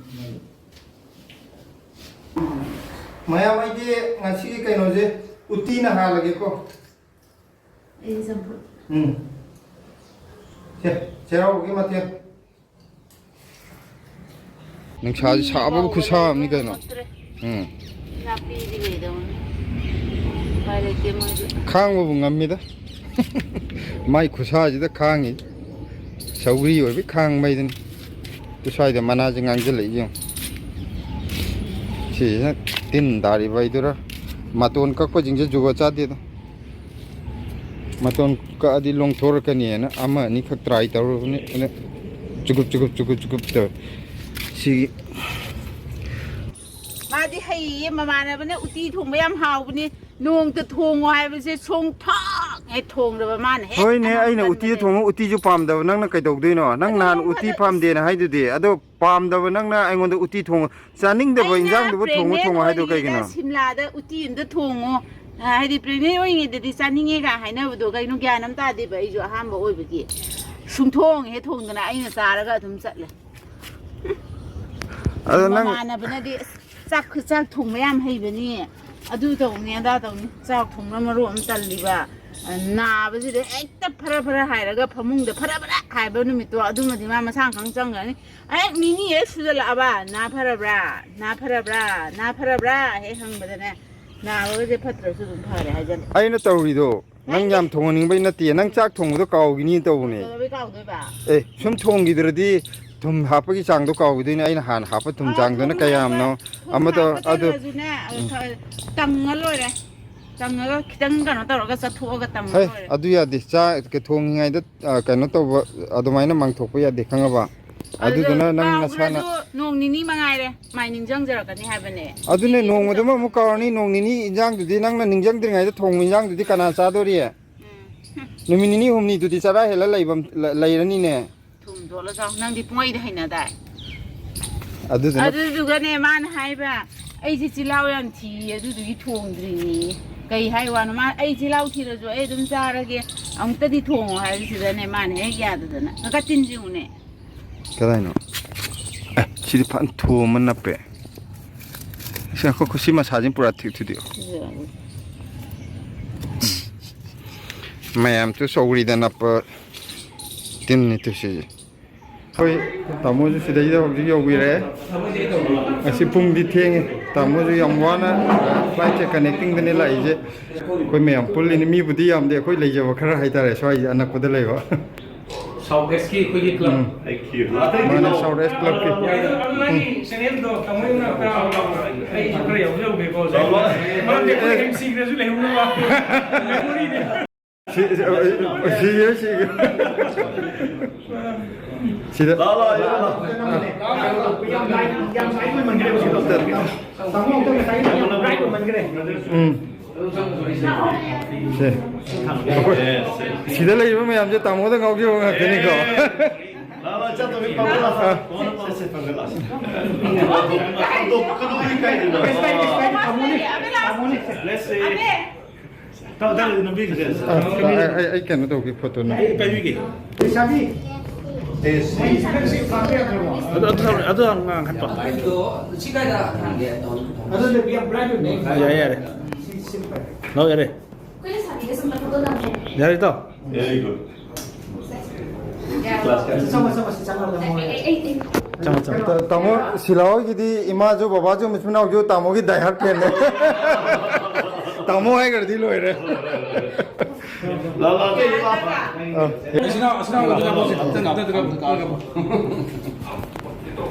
ꯎꯝ꯫ ꯃꯌꯥꯝ, ꯑꯩꯗꯤ ꯉꯁꯤꯒꯤ ꯀꯩꯅꯣꯁꯦ ꯎꯇꯤꯅ ꯍꯥꯜꯂꯒꯦꯀꯣ꯫ ꯑꯩꯗꯤ ꯆꯝꯐꯨꯠ꯫ ꯎꯝ꯫ ꯁꯦ, ꯆꯩꯔꯥꯎꯕꯒꯤ ꯃꯊꯦꯜ꯫ ꯅꯨꯡꯁꯥꯁꯤ ꯁꯥꯕꯕꯨ ꯈꯨꯠꯁꯥ ꯑꯃꯅꯤ ꯀꯩꯅꯣ꯫ ꯎꯝ꯫ ꯅꯥꯄꯤꯗꯤ ꯀꯩꯗꯧꯅꯤ? ꯎꯄꯥꯏ ꯂꯩꯇꯦ ꯃꯣꯏꯗꯤ꯫ ꯈꯥꯡꯕꯕꯨ ꯉꯝꯃꯤꯗ꯫ ꯃꯥꯏ ꯈꯨꯠꯁꯥꯁꯤꯗ ꯈꯥꯡꯉꯤ꯫ ꯁꯧꯒ꯭ꯔꯤ ꯑꯣꯏꯕꯩ ꯈꯥꯡꯕꯩꯗꯨꯅꯤ꯫ ꯑꯗꯨ ꯁ꯭ꯋꯥꯏꯗ ꯃꯅꯥꯁꯦ ꯉꯥꯡꯁꯤꯜꯂꯛꯏꯁꯦ ꯌꯦꯡꯉꯨ꯫ ꯁꯤꯁꯤꯅ ꯇꯤꯟ ꯇꯥꯔꯤꯕ ꯍꯥꯏꯗꯨꯔꯥ? ꯃꯇꯣꯟ ꯀꯛꯄꯁꯤꯡꯁꯦ ꯖꯨꯒꯣꯠ ꯆꯥꯗꯦꯗ꯫ ꯃꯇꯣꯟ ꯀꯛꯑꯗꯤ ꯂꯣꯡꯊꯣꯔꯛꯀꯅꯤꯅ ꯑꯃ ꯑꯅꯤꯈꯛ try ꯇꯧꯔꯨꯕꯅꯤ꯫ ꯑꯗ ꯆꯨꯀꯨꯞ, ꯆꯨꯀꯨꯞ, ꯆꯨꯀꯨꯞ, ꯆꯨꯀꯨꯞ ꯇꯧꯋꯦ꯫ ꯁꯤꯒꯤ ꯃꯥ ꯍꯩꯌꯦ, ꯃꯃꯥꯟꯅꯕꯅ ꯎꯇꯤ ꯊꯣꯡꯕ ꯌꯥꯝ ꯍꯥꯎꯕꯅꯤ, ꯅꯣꯡꯇ ꯊꯣꯡꯉꯣ ꯍꯥꯏꯕꯁꯦ ꯁꯨꯡꯊꯣꯡ ꯍꯦꯛ ꯊꯣꯡꯗꯕ ꯃꯥꯅ ꯍꯦꯛ ꯍꯣꯏꯅꯦ, ꯑꯉꯥꯡ ꯑꯩꯅ ꯎꯇꯤꯗ ꯀꯟꯕꯅꯦ꯫ ꯊꯣꯡꯉ ꯎꯇꯤꯁꯨ ꯄꯥꯝꯗꯕ ꯅꯪꯅ ꯀꯩꯗꯧꯗꯣꯏꯅꯣ? ꯅꯪ ꯑꯗꯨ ꯅꯍꯥꯟ ꯎꯇꯤ ꯍꯣꯠꯅ-, ꯄꯥꯝꯗꯦꯅ ꯍꯥꯏꯗꯨꯗꯤ, ꯑꯗꯣ ꯄꯥꯝꯗꯕ ꯅꯪꯅ ꯑꯩꯉꯣꯟꯗ ꯎꯇꯤ ꯊꯣꯡꯉ ꯆꯥꯅꯤꯡꯗꯕ ꯑꯩꯅ ꯏꯟꯖꯥꯡꯗꯨꯕꯨ ꯊꯣꯡꯉ pregnant ꯊꯣꯡꯉꯣ ꯍꯥꯏꯗꯣ ꯑꯣꯏꯔꯤꯉꯩꯗ ꯀꯩꯒꯤꯅꯣ? ꯁꯤꯝꯂꯥꯗ ꯎꯇꯤ ꯑꯝꯇ ꯊꯣꯡꯉꯣ, ꯑ, ꯍꯥꯏꯗꯤ pregnant ꯑꯣꯏꯔꯤꯉꯩꯗꯗꯤ ꯆꯥꯅꯤꯡꯉꯦꯒ ꯍꯥꯏꯅꯕꯗꯣ ꯀꯩꯅꯣ ꯒ꯭ꯌꯥꯟ ꯑꯃ ꯇꯥꯗꯦꯕ꯫ ꯑꯩꯁꯨ ꯑꯍꯥꯟꯕ ꯑꯣꯏꯕꯒꯤ ꯁꯨꯡꯊꯣꯡ ꯍꯦꯛ ꯊꯣꯡꯗꯅ ꯑꯩꯅ ꯆꯥꯔꯒ ꯑꯗꯨꯝ ꯆꯠꯂꯦ꯫ ꯑꯗꯣ ꯅꯪ ꯃꯃꯥꯟꯅꯕꯅꯗꯤ ꯑꯁ ꯆꯥꯛ ꯆꯥꯛ ꯊꯣꯡꯕ ꯌꯥꯝ ꯍꯩꯕꯅꯤ, ꯑꯗꯨ ꯇꯧꯅꯤ ꯑꯗꯥ ꯇꯧꯅꯤ, ꯆꯥꯛ ꯊꯣꯡꯕ ꯃꯔꯣꯟ ꯑꯃ ꯇꯜꯂꯤꯕ, ꯅꯥꯕꯁꯤꯗ ꯍꯦꯛꯇ ꯐꯔ ꯐꯔ ꯍꯥꯏꯔꯒ ꯐꯃꯨꯡꯗ ꯐꯔ ꯐꯔ ꯍꯥꯏꯕ ꯅꯨꯃꯤꯠꯇꯣ ꯑꯗꯨꯃꯗꯤ ꯃꯥ ꯃꯁꯥ ꯈꯪ ꯆꯪꯈ꯭ꯔꯅꯤ꯫ ꯍꯦꯛ ꯅꯤꯅꯤ ꯍꯦꯛ ꯁꯨꯖꯜꯂꯛꯑꯕ ꯅꯥ ꯐꯔꯕ꯭ꯔꯥ, ꯅꯥ ꯐꯔꯕ꯭ꯔꯥ, ꯅꯥ ꯐꯔꯕ꯭ꯔꯥ ꯍꯦꯛ ꯍꯪꯕꯗꯅꯦ ꯅꯥꯕꯒꯁꯦ ꯐꯠꯇ꯭ꯔꯁꯨ ꯑꯗꯨꯝ ꯐꯔꯦ ꯍꯥꯏꯖꯜꯂꯦ꯫ ꯑꯩꯅ ꯇꯧꯔꯤꯗꯣ ꯅꯪ ꯌꯥꯝ ꯊꯣꯡꯍꯟꯅꯤꯡꯕꯩ ꯅꯠꯇꯦ, ꯅꯪ ꯆꯥꯛ ꯊꯣꯡꯕꯗꯣ ꯀꯥꯎꯈꯤꯅꯤ ꯇꯧꯕꯅꯦ꯫ ꯀꯩꯗꯧꯕꯩ ꯀꯥꯎꯗꯣꯏꯕ? ꯑꯦ, ꯁꯨꯝ ꯊꯣꯡꯈꯤꯗ꯭ꯔꯗꯤ ꯊꯨꯝ ꯍꯥꯞꯄꯒꯤ ꯆꯥꯡꯗꯣ ꯀꯥꯎꯈꯤꯗꯣꯏꯅꯦ꯫ ꯑꯩꯅ ꯍꯥꯟꯅ ꯍꯥꯞꯄ ꯊꯨꯝ ꯑꯥ, ꯆꯥꯡꯗꯨꯅ ꯊꯨꯝ ꯀꯌꯥꯝꯅꯣ? ꯍꯥꯞꯄ-, ꯊꯨꯝ ꯑꯃꯗꯣ ꯍꯥꯞꯄ ꯑꯗꯨ ꯇꯜꯂꯁꯨꯅꯦ, ꯎꯝ꯫ ꯈꯔ ꯇꯪꯉ ꯂꯣꯏꯔꯦ꯫ ꯇꯪꯉꯒ ꯈꯤꯇꯪ ꯀꯩꯅꯣ ꯇꯧꯔꯒ ꯆꯠꯊꯣꯛꯑꯒ ꯇꯪꯉ ꯍꯩ, ꯂꯣꯏꯔꯦ꯫ ꯑꯗꯨ ꯌꯥꯗꯦ꯫ ꯆꯥꯛ ꯊꯣꯡꯉꯤꯉꯩꯗ, ꯑ, ꯀꯩꯅꯣ ꯇꯧꯕ, ꯑꯗꯨꯃꯥꯏꯅ ꯃꯥꯡꯊꯣꯛꯄ ꯌꯥꯗꯦ, ꯈꯪꯉꯕ? ꯑꯗꯨꯗꯣ ꯑꯗꯨꯗꯨꯅ ꯅꯪ ꯅꯁꯥꯅ ꯀꯥꯎꯈ꯭ꯔꯁꯨ ꯅꯣꯡ ꯅꯤꯅꯤ ꯃꯉꯥꯏꯔꯦ, ꯃꯥꯏ ꯅꯤꯡꯁꯤꯡꯖꯔꯛꯀꯅꯤ ꯍꯥꯏꯕꯅꯦ꯫ ꯑꯗꯨꯅꯦ, ꯅꯣꯡꯃꯗꯨꯃ ꯑꯃꯨꯛ ꯀꯥꯎꯔꯅꯤ, ꯅꯣꯡ ꯅꯤꯅꯤ ꯏꯟꯖꯥꯡꯗꯨꯗꯤ ꯅꯪꯅ ꯅꯤꯡꯁꯤꯡꯗ꯭ꯔꯤꯉꯩꯗ ꯊꯣꯡꯕ ꯏꯟꯖꯥꯡꯗꯨꯗꯤ ꯀꯅꯥ ꯆꯥꯗꯣꯔꯤ? ꯎꯝ꯫ ꯅꯨꯃꯤꯠ ꯅꯤꯅꯤ ꯍꯨꯝꯅꯤꯗꯨꯗꯤ ꯆꯔꯥ ꯍꯦꯜꯂ ꯂꯩꯕ-, ꯂ-, ꯂꯩꯔꯅꯤꯅꯦ꯫ ꯊꯨꯝ ꯇꯣꯠꯂ ꯆꯥꯎ꯫ ꯅꯪꯗꯤ ꯄꯨꯡꯍꯩꯗ ꯍꯩꯅꯗꯥꯏ? ꯑꯗꯨꯗꯨꯅ ꯑꯗꯨꯗꯨꯒꯅꯦ, ꯃꯥꯅ ꯍꯥꯏꯕ, "ꯑꯩꯁꯦ ꯆꯤꯜꯍꯥꯎ ꯌꯥꯝ ꯊꯤꯌꯦ, ꯑꯗꯨꯗꯨꯒꯤ ꯊꯣꯡꯗ꯭ꯔꯤꯅꯦ꯫" ꯀꯩ ꯍꯥꯏ ꯋꯥꯅꯣ? ꯃꯥ, "ꯑꯩ ꯆꯤꯜꯍꯥꯎ ꯊꯤꯔꯁꯨ ꯑꯩ ꯑꯗꯨꯝ ꯆꯥꯔꯒꯦ, ꯑꯃꯨꯛꯇꯗꯤ ꯊꯣꯡꯉꯣ" ꯍꯥꯏꯕꯁꯤꯗꯅꯦ, ꯃꯥꯅ ꯍꯦꯛ ꯌꯥꯗꯗꯅ꯫ ꯀꯛꯀꯥ ꯇꯤꯟꯁꯦ ꯌꯦꯡꯉꯨꯅꯦ꯫ ꯀꯗꯥꯏꯅꯣ? ꯑꯦ, ꯁꯤꯗꯤ ꯐꯖꯅ ꯊꯣꯝꯃ ꯅꯞꯄꯦ꯫ ꯁꯤ ꯉꯥꯏꯈꯣ, ꯁꯤ ꯃꯁꯥꯁꯤꯅ ꯄꯨꯔꯥ ꯊꯤꯛ ꯊꯨꯗꯦꯛꯑꯣ꯫ ꯃꯌꯥꯝꯁꯨ ꯆꯧꯀ꯭ꯔꯤꯗ ꯅꯞꯄ ꯇꯤꯟꯅꯤ ꯇꯨ ꯁꯤꯁꯦ꯫ ꯑꯩꯈꯣꯏ ꯇꯥꯃꯣꯁꯨ ꯁꯤꯗꯩꯗ ꯍꯧꯖꯤꯛ ꯌꯧꯕꯤꯔꯦ꯫ ꯉꯁꯤ ꯄꯨꯡꯗꯤ ꯊꯦꯡꯉꯦ꯫ ꯇꯥꯃꯣꯁꯨ ꯌꯥꯝ ꯋꯥꯅ flightꯁꯦ connectingꯗꯅꯦ ꯂꯥꯛꯏꯁꯦ꯫ ꯑꯩꯈꯣꯏ ꯃꯌꯥꯝ ꯄꯨꯜꯂꯤꯅꯤ꯫ ꯃꯤꯕꯨꯗꯤ ꯌꯥꯝꯗꯦ, ꯑꯩꯈꯣꯏ ꯂꯩꯖꯕ ꯈꯔ ꯍꯥꯏꯇꯥꯔꯦ, ꯁ꯭ꯋꯥꯏꯒꯤ ꯑꯅꯛꯄꯗ ꯂꯩꯕ꯫ South Westꯀꯤ ꯑꯩꯈꯣꯏꯒꯤ club꯫ ꯎꯝ꯫ Thank you꯫ ꯃꯥꯅꯦ, South West clubꯀꯤ꯫ ꯅꯪꯒꯤ channelꯗꯣ ꯇꯥꯃꯣ ꯍꯣꯏ ꯃꯅꯥꯛꯇ ꯑꯩꯁꯨ ꯈꯔ ꯌꯥꯎꯖꯍꯧꯒꯦꯀꯣ꯫ ꯃꯔꯝꯗꯤ ꯑꯩꯈꯣꯏ MCꯗꯁꯨ ꯂꯩꯍꯧꯅꯕ꯫ Memoryꯅꯦ꯫ ꯁꯤ, ꯁꯤ, ꯁꯤꯒꯦ, ꯁꯤꯒꯦ꯫ ꯁꯤꯗ꯫ ꯂꯥꯛꯑꯣ, ꯂꯥꯛꯑꯣ, ꯂꯥꯛꯑꯣ, ꯂꯥꯛꯑꯣ꯫ ꯌꯥꯝ ꯂꯥꯏ-, ꯌꯥꯝ ꯂꯥꯏ ꯑꯣꯏꯃꯟꯈ꯭ꯔꯦ ꯍꯧꯖꯤꯛ꯫ ꯇꯥꯃꯣ ꯑꯝꯇ ꯉꯁꯥꯏꯒꯤ ꯌꯥꯝ ꯂꯥꯏ ꯑꯣꯏꯃꯟꯈ꯭ꯔꯦ꯫ ꯎꯝ꯫ ꯁꯦ꯫ ꯑꯩꯈꯣꯏ ꯁꯤꯗ ꯂꯩꯔꯤꯕ ꯃꯌꯥꯝꯁꯦ ꯇꯥꯃꯣꯗ ꯉꯥꯎꯖꯕ ꯉꯥꯛꯇꯅꯤꯀꯣ꯫ ꯂꯥꯛꯑꯣ, ꯂꯥꯛꯑꯣ, ꯆꯠꯇꯣꯏ ꯄꯥꯝꯕ ꯂꯥꯛꯑꯣ꯫ ꯁꯦ, ꯁꯦ, ꯄꯥꯝꯕ ꯂꯥꯛꯑꯣ꯫ ꯍꯟꯗꯣꯛꯀꯅꯨ, ꯏꯀꯥꯏꯗꯅ꯫ ꯇꯥꯃꯣꯅꯦ, ꯇꯥꯃꯣꯅꯦ꯫ Let's see. ꯇꯥꯎ, ꯇꯥꯎ, ꯅꯝꯕꯤꯒꯦ꯫ ꯑ, ꯑꯩ, ꯑꯩ, ꯑꯩ ꯀꯩꯅꯣ ꯇꯧꯒꯦ, ꯐꯣꯇꯣ ꯅꯝ-, ꯑꯩ ꯄꯥꯏꯕꯤꯒꯦ꯫ ꯂꯩꯁꯥꯕꯤ꯫ ꯑꯦ, ꯁꯤ꯫ ꯑꯩ ꯁꯤ ꯐꯥꯕ ꯌꯥꯗ꯭ꯔꯕꯣ? ꯑꯗꯨ, ꯑꯗꯨ ꯊꯝꯃꯦ, ꯑꯗꯨ ꯍꯥꯟꯅ ꯉꯥꯡꯈꯠꯄ꯫ ꯑꯗꯨ ꯁꯤ ꯀꯥꯏꯗ ꯊꯝꯒꯦ? ꯑꯗꯨ ꯅꯨꯄꯤ ꯌꯥꯝ bright ꯑꯣꯏꯅꯦ꯫ ꯌꯥꯔꯦ, ꯌꯥꯔꯦ꯫ ꯁꯤ, ꯁꯤ ꯄꯥꯏ꯫ ꯂꯧ, ꯌꯥꯔꯦ꯫ ꯑꯩꯈꯣꯏ ꯂꯩꯁꯥꯕꯤꯒ ꯁꯝꯅ ꯐꯣꯇꯣ ꯅꯝꯒꯦ꯫ ꯌꯥꯔꯦ, ꯏꯇꯥꯎ꯫ Very good꯫ ꯆꯪꯉꯣ, ꯆꯪꯉꯣ, ꯁꯤ ꯆꯪꯉꯣ, ꯂꯩꯍꯧꯔꯦ꯫ ꯆꯪꯉꯣ, ꯆꯪꯉꯣ꯫ ꯇꯥ-, ꯇꯥꯃꯣ ꯁꯤꯂꯥ ꯍꯣꯏꯒꯤꯗꯤ ꯏꯃꯥꯁꯨ ꯕꯕꯥꯁꯨ ꯃꯆꯤꯟ ꯃꯅꯥꯎꯁꯨ ꯇꯥꯃꯣꯒꯤ die hard fan ꯅꯦ꯫ ꯇꯥꯃꯣ ꯍꯥꯏꯈ꯭ꯔꯗꯤ ꯂꯣꯏꯔꯦ꯫ ꯂꯥꯛꯑꯣ, ꯂꯥꯛꯑꯣ, ꯑꯇꯩꯗꯤ ꯂꯥꯛꯑꯣ꯫ ꯑꯥ꯫ ꯑꯁꯤꯅ, ꯑꯁꯤꯅ ꯑꯃꯨꯛ ꯑꯝꯇ ꯀꯥꯞꯄꯣꯁꯦ꯫ ꯑꯝꯇ ꯀꯥꯞꯄꯣ, ꯑꯝꯇ ꯀꯥꯞꯄꯣ꯫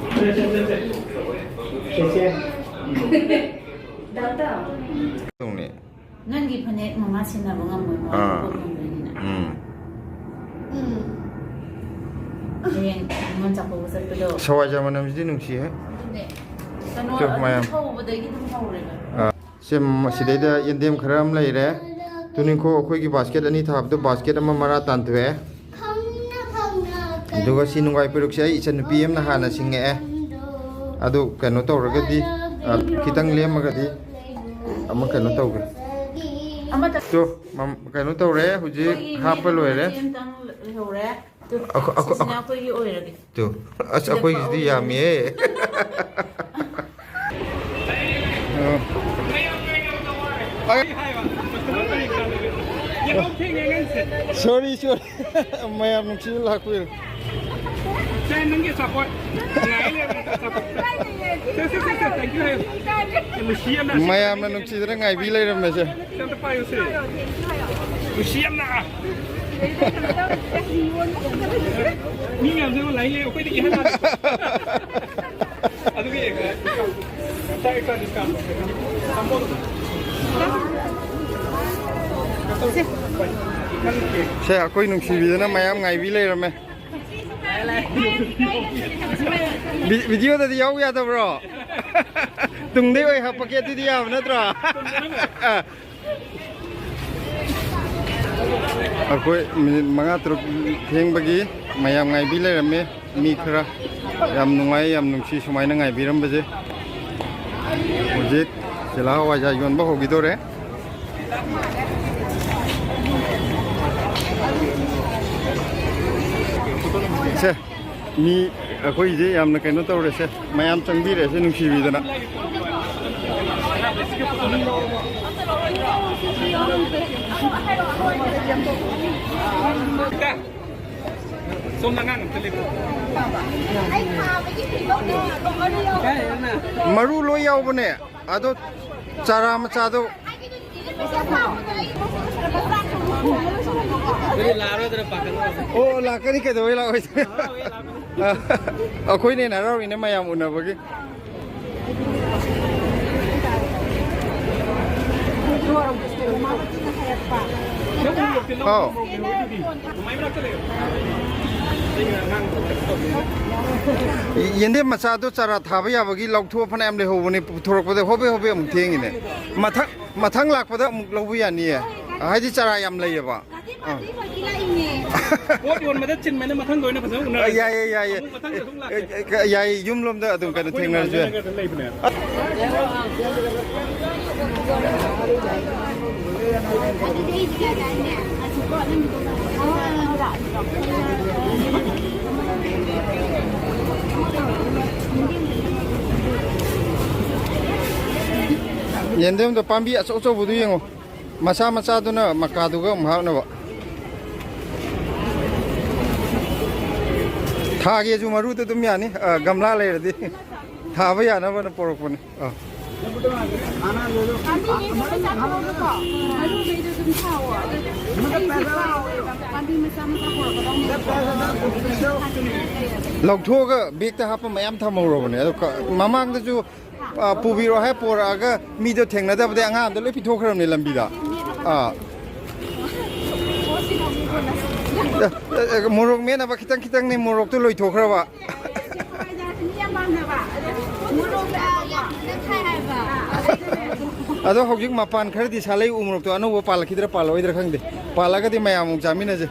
ꯆꯦꯆꯦ꯫ ꯗꯥꯛꯇꯔ꯫ ꯇꯧꯅꯤ꯫ ꯅꯪꯒꯤ ꯐꯅꯦꯛ ꯃꯃꯥ ꯁꯦꯟꯅꯕ ꯉꯝꯃꯣꯏ, ꯃꯥ ꯑꯥ꯫ ꯄꯣꯠ ꯉꯝꯗꯣꯏꯅꯤꯅ꯫ ꯎꯝ꯫ ꯎꯝ꯫ ꯍꯌꯦꯡ ꯅꯤꯉꯣꯜ ꯆꯥꯛꯀꯧꯕ ꯆꯠꯄꯗꯣ꯫ ꯁꯋꯥꯏꯖꯥ ꯃꯅꯝꯁꯤꯗꯤ ꯅꯨꯡꯁꯤꯍꯦ꯫ ꯑꯗꯨꯅꯦ꯫ ꯀꯩꯅꯣ ꯇꯨ, ꯑꯗꯨꯝ ꯃꯌꯥꯝ꯫ ꯍꯧꯕꯗꯒꯤ ꯑꯗꯨꯝ ꯍꯧꯔꯦꯕ꯫ ꯑꯥ꯫ ꯁꯦ, ꯃ-, ꯁꯤꯗꯩꯗ ꯌꯦꯟꯗꯦꯝ ꯈꯔ ꯑꯃ ꯂꯩꯔꯦ꯫ ꯇꯨꯅꯤꯡꯈꯣꯛ ꯑꯩꯈꯣꯏꯒꯤ basket ꯑꯅꯤ ꯊꯥꯕꯗꯣ basket ꯑꯃ ꯃꯔꯥ ꯇꯥꯟꯊꯣꯛꯑꯦ꯫ ꯑꯗꯨꯒ ꯁꯤ ꯅꯨꯡꯒꯥꯏ ꯄꯦꯔꯨꯛꯁꯦ ꯑꯩ ꯏꯆꯟꯅꯨꯄꯤ ꯑꯃꯅ ꯍꯥꯟꯅ ꯁꯤꯡꯉꯛꯑꯦ꯫ ꯑꯗꯨ ꯀꯩꯅꯣ ꯇꯧꯔꯒꯗꯤ, ꯑ, ꯈꯤꯇꯪ ꯂꯦꯝꯃꯒꯗꯤ ꯑꯃ ꯀꯩꯅꯣ ꯇꯧꯒꯦ꯫ ꯑꯃꯇ ꯇꯨ, ꯃꯝ-, ꯀꯩꯅꯣ ꯇꯧꯔꯦ, ꯍꯧꯖꯤꯛ ꯑꯩꯈꯣꯏꯒꯤ ꯍꯥꯞꯄ ꯃꯦꯠꯅꯕ ꯂꯣꯏꯔꯦ꯫ ꯃꯆꯦ ꯑꯃꯇꯪ ꯂꯩꯍꯧꯔꯦ꯫ ꯑꯗꯨ ꯑꯩꯈꯣꯏ, ꯑꯩꯈꯣꯏ, ꯁꯤꯁꯤꯅ ꯑꯩꯈꯣꯏꯒꯤ ꯑꯣꯏꯔꯒꯦ꯫ ꯇꯨ, ꯑꯁ, ꯁꯤꯗ ꯑꯩꯈꯣꯏꯒꯤꯁꯤꯗꯤ ꯄꯛꯑꯣꯏ꯫ ꯌꯥꯝꯃꯤꯍꯦ꯫ ꯑ꯫ ꯌꯥꯍꯧ ꯊꯦꯡꯉꯦ ꯑꯉꯥꯡꯁꯦ꯫ Sorry, sorry꯫ ꯃꯌꯥꯝ ꯅꯨꯡꯁꯤꯕ ꯂꯥꯛꯄꯤꯔꯦ꯫ ꯁꯦ, ꯅꯪꯒꯤ ꯑꯆꯥꯄꯣꯠ꯫ ꯉꯥꯏ ꯂꯩꯔꯝꯃꯦ ꯑꯆꯥꯄꯣꯠ꯫ ꯁꯦ, ꯁꯦ, ꯁꯦ, ꯁꯦ, thank you ꯍꯥꯏꯌꯨ꯫ ꯅꯨꯡꯁꯤ ꯌꯥꯝꯅ꯫ ꯃꯌꯥꯝꯅ ꯅꯨꯡꯁꯤꯗꯅ ꯉꯥꯏꯕꯤ ꯂꯩꯔꯝꯃꯦꯁꯦ꯫ ꯁꯦ, ꯑꯝꯇ ꯄꯥꯏꯌꯨꯁꯦ꯫ ꯅꯨꯡꯁꯤ ꯌꯥꯝꯅ꯫ ꯃꯤ ꯃꯌꯥꯝꯁꯦ ꯂꯥꯏꯟ ꯂꯩ, ꯑꯩꯈꯣꯏꯗꯤ ꯏꯍꯥꯟ ꯍꯥꯟꯅ꯫ ꯑꯗꯨꯒ ꯌꯦꯡꯉꯦ꯫ ꯁꯦ, ꯑꯩꯈꯣꯏ ꯅꯨꯡꯁꯤꯕꯤꯗꯅ ꯃꯌꯥꯝ ꯉꯥꯏꯕꯤ ꯂꯩꯔꯝꯃꯦ꯫ ꯚꯤ-, ꯚꯤꯗꯤꯑꯣꯗꯗꯤ ꯌꯥꯎ ꯌꯥꯗꯕ꯭ꯔꯣ? ꯇꯨꯡꯗꯩ ꯑꯣꯏ ꯍꯥꯞꯄꯛꯀꯦ, ꯑꯗꯨꯗꯤ ꯌꯥꯕ ꯅꯠꯇ꯭ꯔꯣ? ꯑꯩꯈꯣꯏ ꯃꯤꯅꯤꯠ ꯃꯉꯥ ꯇꯔꯨꯛ ꯊꯦꯡꯕꯒꯤ ꯃꯌꯥꯝ ꯉꯥꯏꯕꯤ ꯂꯩꯔꯝꯃꯦ꯫ ꯃꯤ ꯈꯔ ꯌꯥꯝ ꯅꯨꯡꯉꯥꯏ, ꯌꯥꯝ ꯅꯨꯡꯁꯤ ꯁꯨꯃꯥꯏꯅ ꯉꯥꯏꯕꯤꯔꯝꯕꯁꯦ꯫ ꯍꯧꯖꯤꯛ ꯆꯤꯂꯥ ꯍꯋꯥꯏꯖꯥꯔ ꯌꯣꯟꯕ ꯍꯧꯈꯤꯗꯣꯔꯦ꯫ ꯁꯦ, ꯃꯤ ꯑꯩꯈꯣꯏꯁꯦ ꯌꯥꯝꯅ ꯀꯩꯅꯣ ꯇꯧꯔꯦꯁꯦ, ꯃꯌꯥꯝ ꯆꯪꯕꯤꯔꯦꯁꯦ ꯅꯨꯡꯁꯤꯕꯤꯗꯅ꯫ ꯁꯣꯝꯗ ꯑꯉꯥꯡ ꯑꯝꯇ ꯂꯦꯞꯄꯣ꯫ ꯃꯔꯨ ꯂꯣꯏ ꯌꯥꯎꯕꯅꯦ꯫ ꯑꯗꯣ ꯆꯥꯔꯥ ꯃꯆꯥꯗꯣ꯫ ꯑꯗꯨꯗꯤ ꯂꯥꯛꯑꯔꯣꯏꯗ꯭ꯔꯥ ꯄꯥꯈꯠꯂꯨꯔꯦ꯫ ꯑꯣ, ꯂꯥꯛꯀꯅꯤ, ꯀꯩꯗꯧꯕꯩ ꯂꯥꯛꯑꯣꯏ? ꯑꯩꯈꯣꯏꯅ ꯍꯦꯟꯅ ꯍꯔꯥꯎꯔꯤꯅꯦ ꯃꯌꯥꯝ ꯎꯅꯕꯒꯤ꯫ ꯑꯥꯎ꯫ ꯌꯦꯟꯗꯦꯝ ꯃꯆꯥꯗꯣ ꯆꯥꯔꯥ ꯊꯥꯕ ꯌꯥꯕꯒꯤ ꯂꯧꯊꯣꯛꯑ ꯐꯅꯌꯥꯝ ꯂꯩꯍꯧꯕꯅꯦ, ꯄꯨꯊꯣꯔꯛꯄꯗ ꯍꯣꯕꯦ ꯍꯣꯕꯦ ꯑꯃꯨꯛ ꯊꯦꯡꯉꯤꯅꯦ꯫ ꯃꯊꯪ, ꯃꯊꯪ ꯂꯥꯛꯄꯗ ꯑꯃꯨꯛ ꯂꯧꯕ ꯌꯥꯅꯤꯌꯦ, ꯍꯥꯏꯗꯤ ꯆꯥꯔꯥ ꯌꯥꯝ ꯂꯩꯌꯦꯕ꯫ ꯑꯥ꯫ ꯄꯣꯠ ꯌꯣꯟꯕꯗ ꯆꯤꯟꯕꯅ ꯃꯊꯪꯗ ꯑꯣꯏꯅ ꯐꯖꯅ ꯎꯅꯔꯁꯦ꯫ ꯌꯥꯏꯌꯦ, ꯌꯥꯏꯌꯦ꯫ ꯑꯃꯨꯛ ꯃꯊꯪꯗ ꯑꯗꯨꯝ ꯂꯥꯛꯀꯦ꯫ ꯑꯦ, ꯑꯦ, ꯌꯥꯏꯌꯦ, ꯌꯨꯝꯂꯣꯝꯗ ꯑꯗꯨꯝ ꯀꯩꯅꯣ ꯑꯩꯈꯣꯏꯅ ꯊꯦꯡꯅꯔꯁꯨ ꯌꯥꯏ꯫ ꯃꯥꯟꯅꯔꯒ ꯂꯩꯕꯅꯦ꯫ ꯌꯦꯟꯗꯦꯝꯗꯣ ꯄꯥꯝꯕꯤ ꯑꯆꯧ ꯑꯆꯧꯕꯗꯨ ꯌꯦꯡꯉꯣ, ꯃꯆꯥ ꯃꯆꯥꯗꯨꯅ ꯃꯀꯥꯗꯨꯒ ꯑꯃꯨꯛ ꯍꯥꯞꯅꯕ꯫ ꯊꯥꯒꯦꯁꯨ ꯃꯔꯨꯗ ꯑꯗꯨꯝ ꯌꯥꯅꯤ, ꯑ, ꯒꯝꯂꯥ ꯂꯩꯔꯗꯤ ꯊꯥꯕ ꯌꯥꯅꯕꯅ ꯄꯣꯔꯛꯄꯅꯤ꯫ ꯑ꯫ ꯄꯥꯝꯕꯤꯈꯩꯗꯣ ꯂꯣꯏ ꯆꯥꯊꯣꯛꯑꯒꯀꯣ, ꯃꯔꯨꯈꯩꯗꯣ ꯑꯗꯨꯝ ꯊꯥꯎꯋꯣ꯫ ꯑꯗꯨ ꯑꯩꯁꯦ ꯀꯥꯎꯋꯦꯕ, ꯄꯥꯝꯕꯤ ꯃꯆꯥ ꯃꯆꯥ ꯄꯣꯔꯛꯀꯗꯧꯅꯦꯕꯀꯣ꯫ ꯂꯧꯊꯣꯛꯑꯒ ꯕꯦꯛꯇ ꯍꯥꯞꯄ ꯃꯌꯥꯝ ꯊꯝꯍꯧꯔꯕꯅꯦ꯫ ꯑꯗꯣ ꯀ-, ꯃꯃꯥꯡꯗꯁꯨ, ꯑ, ꯄꯨꯕꯤꯔꯛꯑꯣ ꯍꯥꯏ ꯄꯣꯔꯛꯑꯒ ꯃꯤꯗꯣ ꯊꯦꯡꯅꯗꯕꯗꯩ ꯑꯉꯥꯡ ꯑꯝꯗ ꯂꯣꯏ ꯄꯤꯊꯣꯛꯈ꯭ꯔꯕꯅꯦ ꯂꯝꯕꯤꯗ꯫ ꯑꯥ꯫ ꯑ, ꯑ, ꯃꯣꯔꯣꯛ ꯃꯦꯠꯅꯕ ꯈꯤꯇꯪ ꯈꯤꯇꯪꯅꯤ, ꯃꯣꯔꯣꯛꯇꯣ ꯂꯣꯏꯊꯣꯛꯈ꯭ꯔꯕ꯫ ꯑꯗꯣ ꯍꯧꯖꯤꯛ ꯃꯄꯥꯟ ꯈꯔꯗꯤ ꯁꯥꯠꯂꯛꯏ, ꯎ ꯃꯣꯔꯣꯛꯇꯣ ꯑꯅꯧꯕ ꯄꯥꯜꯂꯛꯈꯤꯗ꯭ꯔꯥ ꯄꯥꯜꯂꯛꯑꯣꯏꯗ꯭ꯔꯥ ꯈꯪꯗꯦ꯫ ꯄꯥꯜꯂꯒꯗꯤ ꯃꯌꯥꯝ ꯑꯃꯨꯛ ꯆꯥꯃꯤꯟꯅꯁꯦ꯫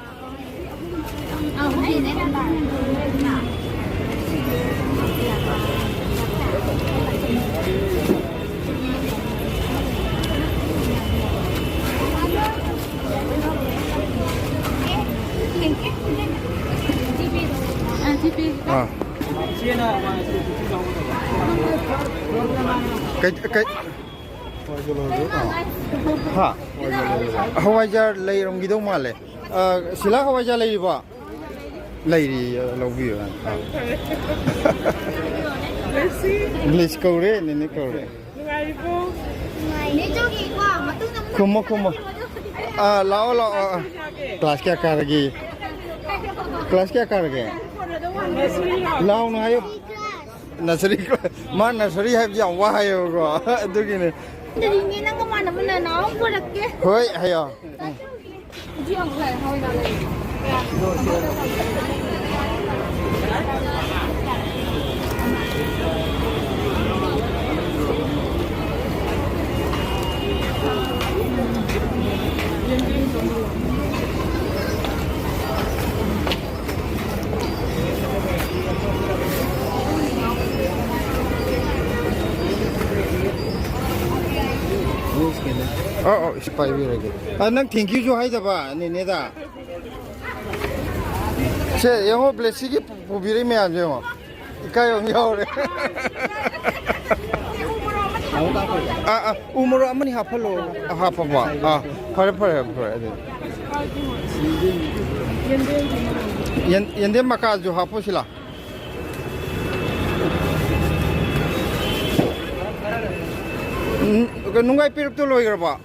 ꯑꯥ꯫ ꯀꯩ, ꯀꯩ, ꯍꯥ? ꯍꯋꯥꯏꯖꯥꯔ ꯂꯩꯔꯝꯈꯤꯗꯧ ꯃꯥꯜꯂꯦ꯫ ꯑ, ꯁꯤꯂꯥ, ꯍꯋꯥꯏꯖꯥꯔ ꯂꯩꯔꯤꯕꯣ? ꯂꯩꯔꯤ, ꯂꯧꯕꯤꯌꯨ꯫ ꯑ꯫ ꯕ꯭ꯂꯦꯁꯤ ꯀꯧꯔꯦ, ꯅꯦꯅꯦ ꯀꯧꯔꯦ꯫ ꯅꯨꯡꯉꯥꯏꯔꯤꯕꯣ? ꯈꯨꯝꯃꯣ, ꯈꯨꯝꯃꯣ꯫ ꯑ, ꯂꯥꯛꯑꯣ, ꯂꯥꯛꯑꯣ꯫ ꯑ, ꯀ꯭ꯂꯥꯁ ꯀꯌꯥ ꯀꯥꯔꯒꯦ? ꯀ꯭ꯂꯥꯁ ꯀꯌꯥ ꯀꯥꯔꯒꯦ? ꯂꯥꯎꯅ ꯍꯥꯏꯌꯨ꯫ ꯅꯁꯔꯤ꯫ ꯃꯥ ꯅꯁꯔꯤ ꯍꯥꯏꯕꯁꯦ ꯌꯥꯝ ꯋꯥ ꯍꯥꯏꯌꯦꯕꯀꯣ꯫ ꯑꯗꯨꯒꯤꯅꯦ꯫ ꯅꯪꯗꯤ ꯅꯪꯒ ꯃꯥꯟꯅꯕ ꯅꯅꯥꯎ ꯑꯃ ꯄꯨꯔꯛꯀꯦ꯫ ꯍꯣꯏ, ꯍꯥꯏꯌꯣ꯫ ꯎꯝ꯫ ꯑꯧ, ꯑꯧ, ꯁꯤ ꯄꯥꯏꯕꯤꯔꯒꯦ꯫ ꯑ, ꯅꯪ thank youꯁꯨ ꯍꯥꯏꯗꯕ, ꯅꯦꯅꯦꯗ꯫ ꯁꯦ, ꯌꯦꯡꯉꯣ, ꯕ꯭ꯂꯦꯁꯤꯒꯤ ꯄꯨ-, ꯄꯨꯕꯤꯔꯛꯏ ꯃꯌꯥꯝꯁꯦ ꯌꯦꯡꯉꯣ꯫ ꯏꯀꯥꯏꯕ ꯑꯃ ꯌꯥꯎꯔꯦ꯫ ꯑꯥ, ꯑꯥ, ꯎ ꯃꯣꯔꯣꯛ ꯑꯃꯅꯤ ꯍꯥꯞꯐꯜꯂꯣ꯫ ꯑꯥ, ꯍꯥꯞꯄꯕꯣ? ꯑꯥ, ꯐꯔꯦ, ꯐꯔꯦ, ꯐꯔꯦ, ꯑꯗꯨꯗꯤ꯫ ꯌꯦꯟ-, ꯌꯦꯟꯗꯦꯝ ꯃꯀꯥꯁꯨ ꯍꯥꯞꯄꯣ ꯁꯤꯂꯥ꯫ ꯎꯝ, ꯅꯨꯡꯒꯥꯏ ꯄꯦꯔꯨꯛꯇꯣ ꯂꯣꯏꯈ꯭ꯔꯕꯣ?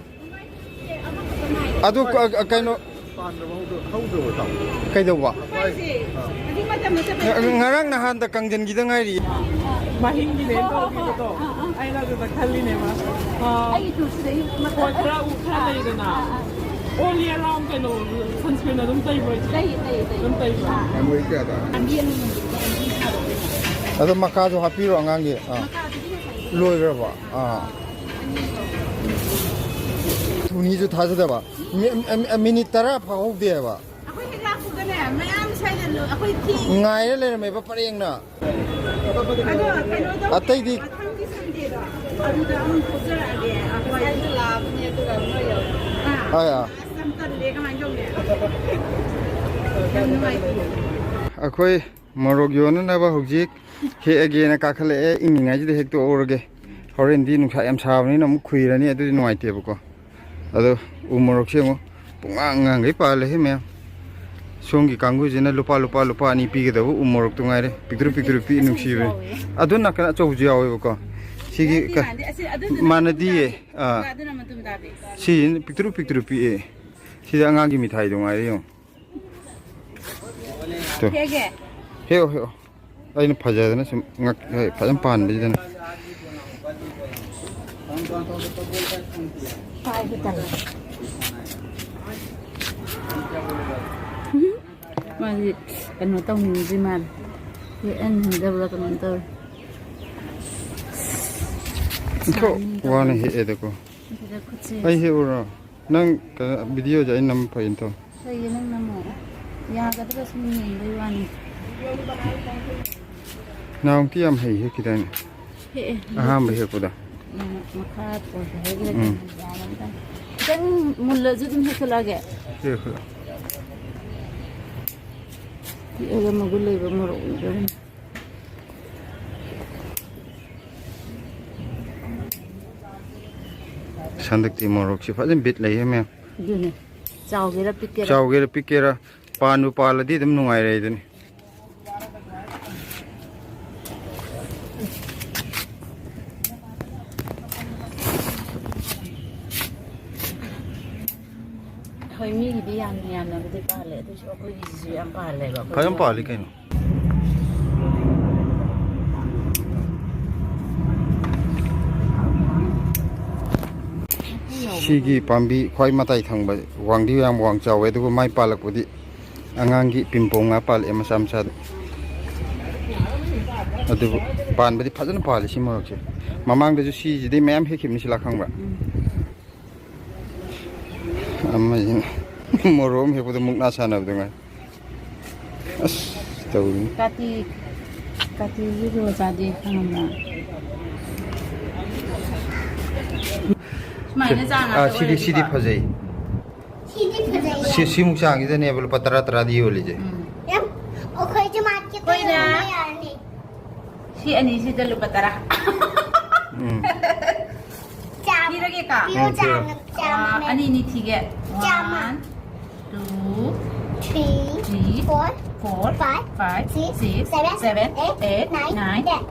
ꯑꯗꯨ ꯀ-, ꯀꯩꯅꯣ, ꯄꯥꯟꯗ꯭ꯔꯕ ꯍꯧꯗ꯭ꯔ-, ꯍꯧꯗ꯭ꯔꯕ, ꯏꯇꯥꯎ? ꯀꯩꯗꯧꯕ? ꯍꯧꯖꯤꯛ ꯃꯇꯝ ꯅꯠꯇꯕ꯫ ꯉ-, ꯉꯔꯥꯡ ꯅꯍꯥꯟꯗ ꯀꯪꯖꯟꯈꯤꯗ ꯉꯥꯏꯔꯤ꯫ ꯃꯍꯤꯡꯒꯤꯅꯦ ꯇꯧꯕꯤꯕꯗꯣ꯫ ꯑꯩꯅ ꯑꯗꯨꯗ ꯈꯜꯂꯤꯅꯦꯕ꯫ ꯑꯥ꯫ ꯑꯩ ꯏꯇꯨꯁꯤꯗꯩ ꯃꯊꯛ ꯍꯣꯏ, ꯈꯔ ꯎ-, ꯈꯔ ꯂꯩꯗꯅ꯫ ꯑꯣꯜ ꯏꯌꯔ ꯔꯥꯎꯟ ꯀꯩꯅꯣ ꯁꯟꯁꯀ꯭ꯔꯤꯟ ꯑꯗꯨꯝ ꯇꯩꯕ꯭ꯔꯣ ꯏꯆꯦ? ꯇꯩ, ꯇꯩ, ꯇꯩ꯫ ꯑꯗꯨꯝ ꯇꯩꯕ꯭ꯔꯥ? ꯑꯥ꯫ ꯑꯗꯣ ꯃꯈꯥꯁꯨ ꯍꯥꯞꯄꯤꯔꯣ ꯑꯉꯥꯡꯒꯤ꯫ ꯑꯥ꯫ ꯂꯣꯏꯈ꯭ꯔꯕꯣ? ꯑꯥ꯫ ꯊꯨꯅꯤꯁꯨ ꯊꯥꯖꯗꯕ꯫ ꯃꯤ-, ꯃꯤ-, ꯃꯤꯅꯤꯠ ꯇꯔꯥ ꯐꯥꯍꯧꯗꯦꯕ꯫ ꯑꯩꯈꯣꯏ ꯍꯦꯛ ꯂꯥꯛꯄꯒꯅꯦ, ꯃꯌꯥꯝ ꯁ꯭ꯋꯥꯏꯗ ꯂꯣ-, ꯑꯩꯈꯣꯏ ꯊꯤ-, ꯉꯥꯏꯔ ꯂꯩꯔꯝꯃꯦꯕ ꯄꯔꯦꯡꯅ꯫ ꯑꯗꯣ ꯀꯩꯅꯣ ꯇꯧ-, ꯑꯇꯩꯗꯤ? ꯃꯊꯪꯒꯤ ꯁꯟꯗꯦꯗꯣ, ꯑꯗꯨꯗ ꯑꯃꯨꯛ ꯊꯣꯛꯆꯔꯛꯑꯒꯦ, ꯑꯩꯈꯣꯏ꯫ ꯁ꯭ꯋꯥꯏꯗ ꯂꯥꯛꯑꯕꯅꯦ, ꯑꯗꯨꯒ ꯅꯣꯏ ꯌꯧꯔꯛꯑꯦ꯫ ꯑꯥ꯫ ꯍꯣꯏ, ꯑꯥ꯫ ꯑꯁ, ꯌꯥꯝ ꯇꯜꯂꯦ, ꯀꯃꯥꯏꯅ ꯇꯧꯅꯤ? ꯌꯥꯝ ꯅꯨꯡꯉꯥꯏꯇꯦ꯫ ꯑꯩꯈꯣꯏ ꯃꯣꯔꯣꯛ ꯌꯣꯟꯅꯅꯕ ꯍꯧꯖꯤꯛ ꯍꯦꯛꯑꯒꯦꯅ ꯀꯥꯈꯠꯂꯛꯑꯦ, ꯏꯪꯉꯤꯉꯩꯁꯤꯗ ꯍꯦꯛꯇꯣꯛꯍꯧꯔꯒꯦ꯫ ꯍꯣꯔꯦꯟꯗꯤ ꯅꯨꯡꯁꯥ ꯌꯥꯝ ꯁꯥꯕꯅꯤꯅ ꯑꯃꯨꯛ ꯈꯨꯏꯔꯅꯤ, ꯑꯗꯨꯗꯤ ꯅꯨꯡꯉꯥꯏꯇꯦꯕꯀꯣ꯫ ꯑꯗꯣ ꯎ ꯃꯣꯔꯣꯛꯁꯦ ꯑꯃꯨꯛ ꯄꯨꯡꯉꯥꯡ ꯉꯥꯡꯈꯩ ꯄꯥꯜꯂꯦꯍꯦ ꯃꯌꯥꯝ꯫ ꯁꯣꯝꯒꯤ ꯀꯥꯡꯕꯨꯁꯤꯅ ꯂꯨꯄꯥ, ꯂꯨꯄꯥ, ꯂꯨꯄꯥ ꯑꯅꯤ ꯄꯤꯒꯗꯕ ꯎ ꯃꯣꯔꯣꯛꯇꯣ ꯉꯥꯏꯔꯦ꯫ ꯄꯤꯛꯇ꯭ꯔꯨ ꯄꯤꯛꯇ꯭ꯔꯨ ꯄꯤꯛꯏ, ꯑꯆꯧꯕꯁꯨ ꯅꯨꯡꯁꯤꯕꯅꯤ꯫ ꯌꯥꯎꯋꯦ꯫ ꯑꯗꯨ ꯅꯥꯀꯟ ꯑꯆꯧꯕꯁꯨ ꯌꯥꯎꯋꯦꯕꯀꯣ꯫ ꯁꯤꯒꯤ ꯅꯠꯇꯦ, ꯀ-, ꯃꯥꯟꯅꯗꯦ, ꯑꯁꯤ ꯑꯗꯨꯗꯨꯅ ꯃꯥꯟꯅꯗꯤꯌꯦ꯫ ꯃꯇꯨꯝ ꯇꯥꯕꯤ꯫ ꯑꯥ꯫ ꯑꯗꯨꯅ ꯃꯇꯨꯝ ꯇꯥꯕꯤ꯫ ꯁꯤꯁꯤꯅ ꯄꯤꯛꯇ꯭ꯔꯨ ꯄꯤꯛꯇ꯭ꯔꯨ ꯄꯤꯛꯑꯦ꯫ ꯁꯤꯗꯤ ꯑꯉꯥꯡꯒꯤ ꯃꯤꯊꯥꯏꯗꯣ ꯉꯥꯏꯔꯦ ꯌꯦꯡꯉꯣ꯫ ꯇꯨ꯫ ꯍꯦꯛꯑꯒꯦ꯫ ꯍꯦꯛꯑꯣ, ꯍꯦꯛꯑꯣ꯫ ꯑꯩꯅ ꯐꯖꯗꯅ ꯁꯨꯝ ꯉꯛ-, ꯍꯣꯏ, ꯐꯖꯅ ꯄꯥꯟꯕꯁꯤꯗꯅ꯫ ꯄꯥꯏꯕ ꯇꯜꯂꯦ꯫ ꯃꯥꯗꯤ ꯀꯩꯅꯣ ꯇꯧꯅꯤꯡꯗ꯭ꯔꯤ ꯃꯥꯜꯂꯦ꯫ ꯍꯦꯛꯍꯟꯅꯤꯡꯗꯕ꯭ꯔꯥ ꯀꯩꯅꯣꯝ ꯇꯧꯔꯦ꯫ ꯑꯣꯟꯊꯣꯛ ꯋꯥꯅ ꯍꯦꯛꯑꯦꯗꯀꯣ꯫ ꯁꯤꯗ ꯈꯨꯠꯁꯦ꯫ ꯑꯩ ꯍꯦꯛꯎꯔꯣ? ꯅꯪ ꯀꯩꯅꯣ, ꯚꯤꯗꯤꯑꯣꯁꯦ ꯑꯩ ꯅꯝ ꯐꯩꯅ ꯇꯧ꯫ ꯐꯩꯌꯦ, ꯅꯪ ꯅꯝꯃꯣ꯫ ꯌꯥꯒꯗ꯭ꯔꯥ ꯁꯨꯝ ꯌꯦꯡꯕꯩ ꯋꯥꯅꯤ꯫ ꯅꯍꯥꯟꯃꯨꯛꯇꯤ ꯌꯥꯝ ꯍꯩ ꯍꯦꯛꯈꯤꯗꯥꯏꯅꯦ? ꯍꯦꯛꯑꯦ꯫ ꯑꯍꯥꯟꯕ ꯍꯦꯛꯄꯗ꯫ ꯎꯝ, ꯃꯈꯥ ꯄꯣꯟꯊꯔꯒ ꯎꯝ꯫ ꯌꯥꯔꯝꯗ꯭ꯔꯥ? ꯈꯤꯇꯪ ꯃꯨꯜꯂꯁꯨ ꯑꯗꯨꯝ ꯍꯦꯛꯇꯠꯂꯛꯑꯒꯦ꯫ ꯍꯦꯛꯈ꯭ꯔꯣ꯫ ꯄꯤꯛꯑꯒ ꯃꯒꯨꯟ ꯂꯩꯕ ꯃꯣꯔꯣꯛꯅꯤ꯫ ꯍꯟꯗꯛꯇꯤ ꯃꯣꯔꯣꯛꯁꯤ ꯐꯖꯅ ꯕꯤꯠ ꯂꯩꯍꯦ ꯃꯌꯥꯝ꯫ ꯑꯗꯨꯅꯦ꯫ ꯆꯥꯎꯒꯦꯔꯥ ꯄꯤꯛꯀꯦꯔꯥ꯫ ꯆꯥꯎꯒꯦꯔꯥ ꯄꯤꯛꯀꯦꯔꯥ, ꯄꯥꯟꯕꯨ ꯄꯥꯜꯂꯗꯤ ꯑꯗꯨꯝ ꯅꯨꯡꯉꯥꯏꯔꯦ ꯑꯗꯨꯅꯤ꯫ ꯍꯣꯏ, ꯃꯤꯒꯤꯗꯤ ꯌꯥꯝ ꯌꯥꯝꯅꯕꯨꯗꯤ ꯄꯥꯜꯂꯦ, ꯑꯗꯨꯏꯁꯨ ꯑꯩꯈꯣꯏꯒꯤꯁꯤꯁꯨ ꯌꯥꯝ ꯄꯥꯜꯂꯦꯕ꯫ ꯐꯖꯅ ꯄꯥꯜꯂꯤ ꯀꯩꯅꯣ꯫ ꯃꯀꯨ ꯌꯥꯎꯕ꯫ ꯁꯤꯒꯤ ꯄꯥꯝꯕꯤ ꯈ꯭ꯋꯥꯏ ꯃꯇꯥꯏ ꯊꯪꯕ ꯋꯥꯡꯗꯤ ꯌꯥꯝ ꯋꯥꯡ ꯆꯥꯎꯋꯦ, ꯑꯗꯨꯕꯨ ꯃꯥꯏ ꯄꯥꯜꯂꯛꯄꯗꯤ ꯑꯉꯥꯡꯒꯤ ꯄꯤꯝꯄꯣꯡ ꯉꯥ ꯄꯥꯜꯂꯛꯑꯦ, ꯃꯆꯥ ꯃꯆꯥꯗ꯫ ꯑꯗꯨꯕꯨ ꯄꯥꯟꯕꯗꯤ ꯐꯖꯅ ꯄꯥꯜꯂꯤ ꯁꯤ ꯃꯣꯔꯣꯛꯁꯦ꯫ ꯃꯃꯥꯡꯗꯁꯨ ꯁꯤꯁꯤꯗꯤ ꯃꯌꯥꯝ ꯍꯦꯛꯈꯤꯕꯅꯤ ꯁꯤꯂꯥ, ꯈꯪꯕ꯭ꯔꯥ? ꯑꯃꯁꯤꯅ ꯃꯣꯔꯣꯛ ꯑꯃ ꯍꯦꯛꯄꯗ ꯃꯨꯛꯅꯥ ꯁꯥꯟꯅꯕꯗꯨ ꯉꯥꯏ꯫ ꯑꯁ, ꯇꯧꯔꯤ꯫ ꯀꯥꯇꯤ, ꯀꯥꯇꯤꯒꯤ ꯔꯣꯖꯥꯗꯤ ꯈꯪꯉꯝꯕ꯭ꯔꯥ? ꯁꯨꯃꯥꯏꯅ ꯆꯥꯡ ꯉꯥꯛꯇ ꯑꯥ, ꯁꯤꯗꯤ, ꯁꯤꯗꯤ ꯑꯣꯏꯔꯗꯤꯀꯣ꯫ ꯐꯖꯩ꯫ ꯁꯤꯗꯤ ꯐꯖꯩ꯫ ꯁꯤ, ꯁꯤꯃꯨꯛ ꯆꯥꯡꯁꯤꯗꯅꯦꯕ ꯂꯨꯄꯥ ꯇꯔꯥ, ꯇꯔꯥꯗꯤ ꯌꯣꯜꯂꯤꯁꯦ꯫ ꯎꯝ꯫ ꯌꯥꯝ, ꯑꯩꯈꯣꯏꯁꯨ ꯃꯥꯔꯀꯦꯠꯇ ꯑꯩꯈꯣꯏꯅ ꯌꯣꯟꯕ ꯌꯥꯔꯅꯤ꯫ ꯁꯤ ꯑꯅꯤꯁꯤꯗ ꯂꯨꯄꯥ ꯇꯔꯥ꯫ ꯎꯝ꯫ ꯆꯥꯝꯃ꯫ ꯊꯤꯔꯒꯦꯀꯣ? ꯄꯤꯌꯨ, ꯎꯝ, ꯊꯤꯔꯣ꯫ ꯆꯥꯝꯃ, ꯆꯥꯝꯃ꯫ ꯑꯥ, ꯑꯅꯤ, ꯑꯅꯤ ꯊꯤꯒꯦ꯫ ꯆꯥꯝꯃ꯫ One, two, three, three, four, four, five, five, six, six, seven, seven, eight, eight, nine, nine, ten꯫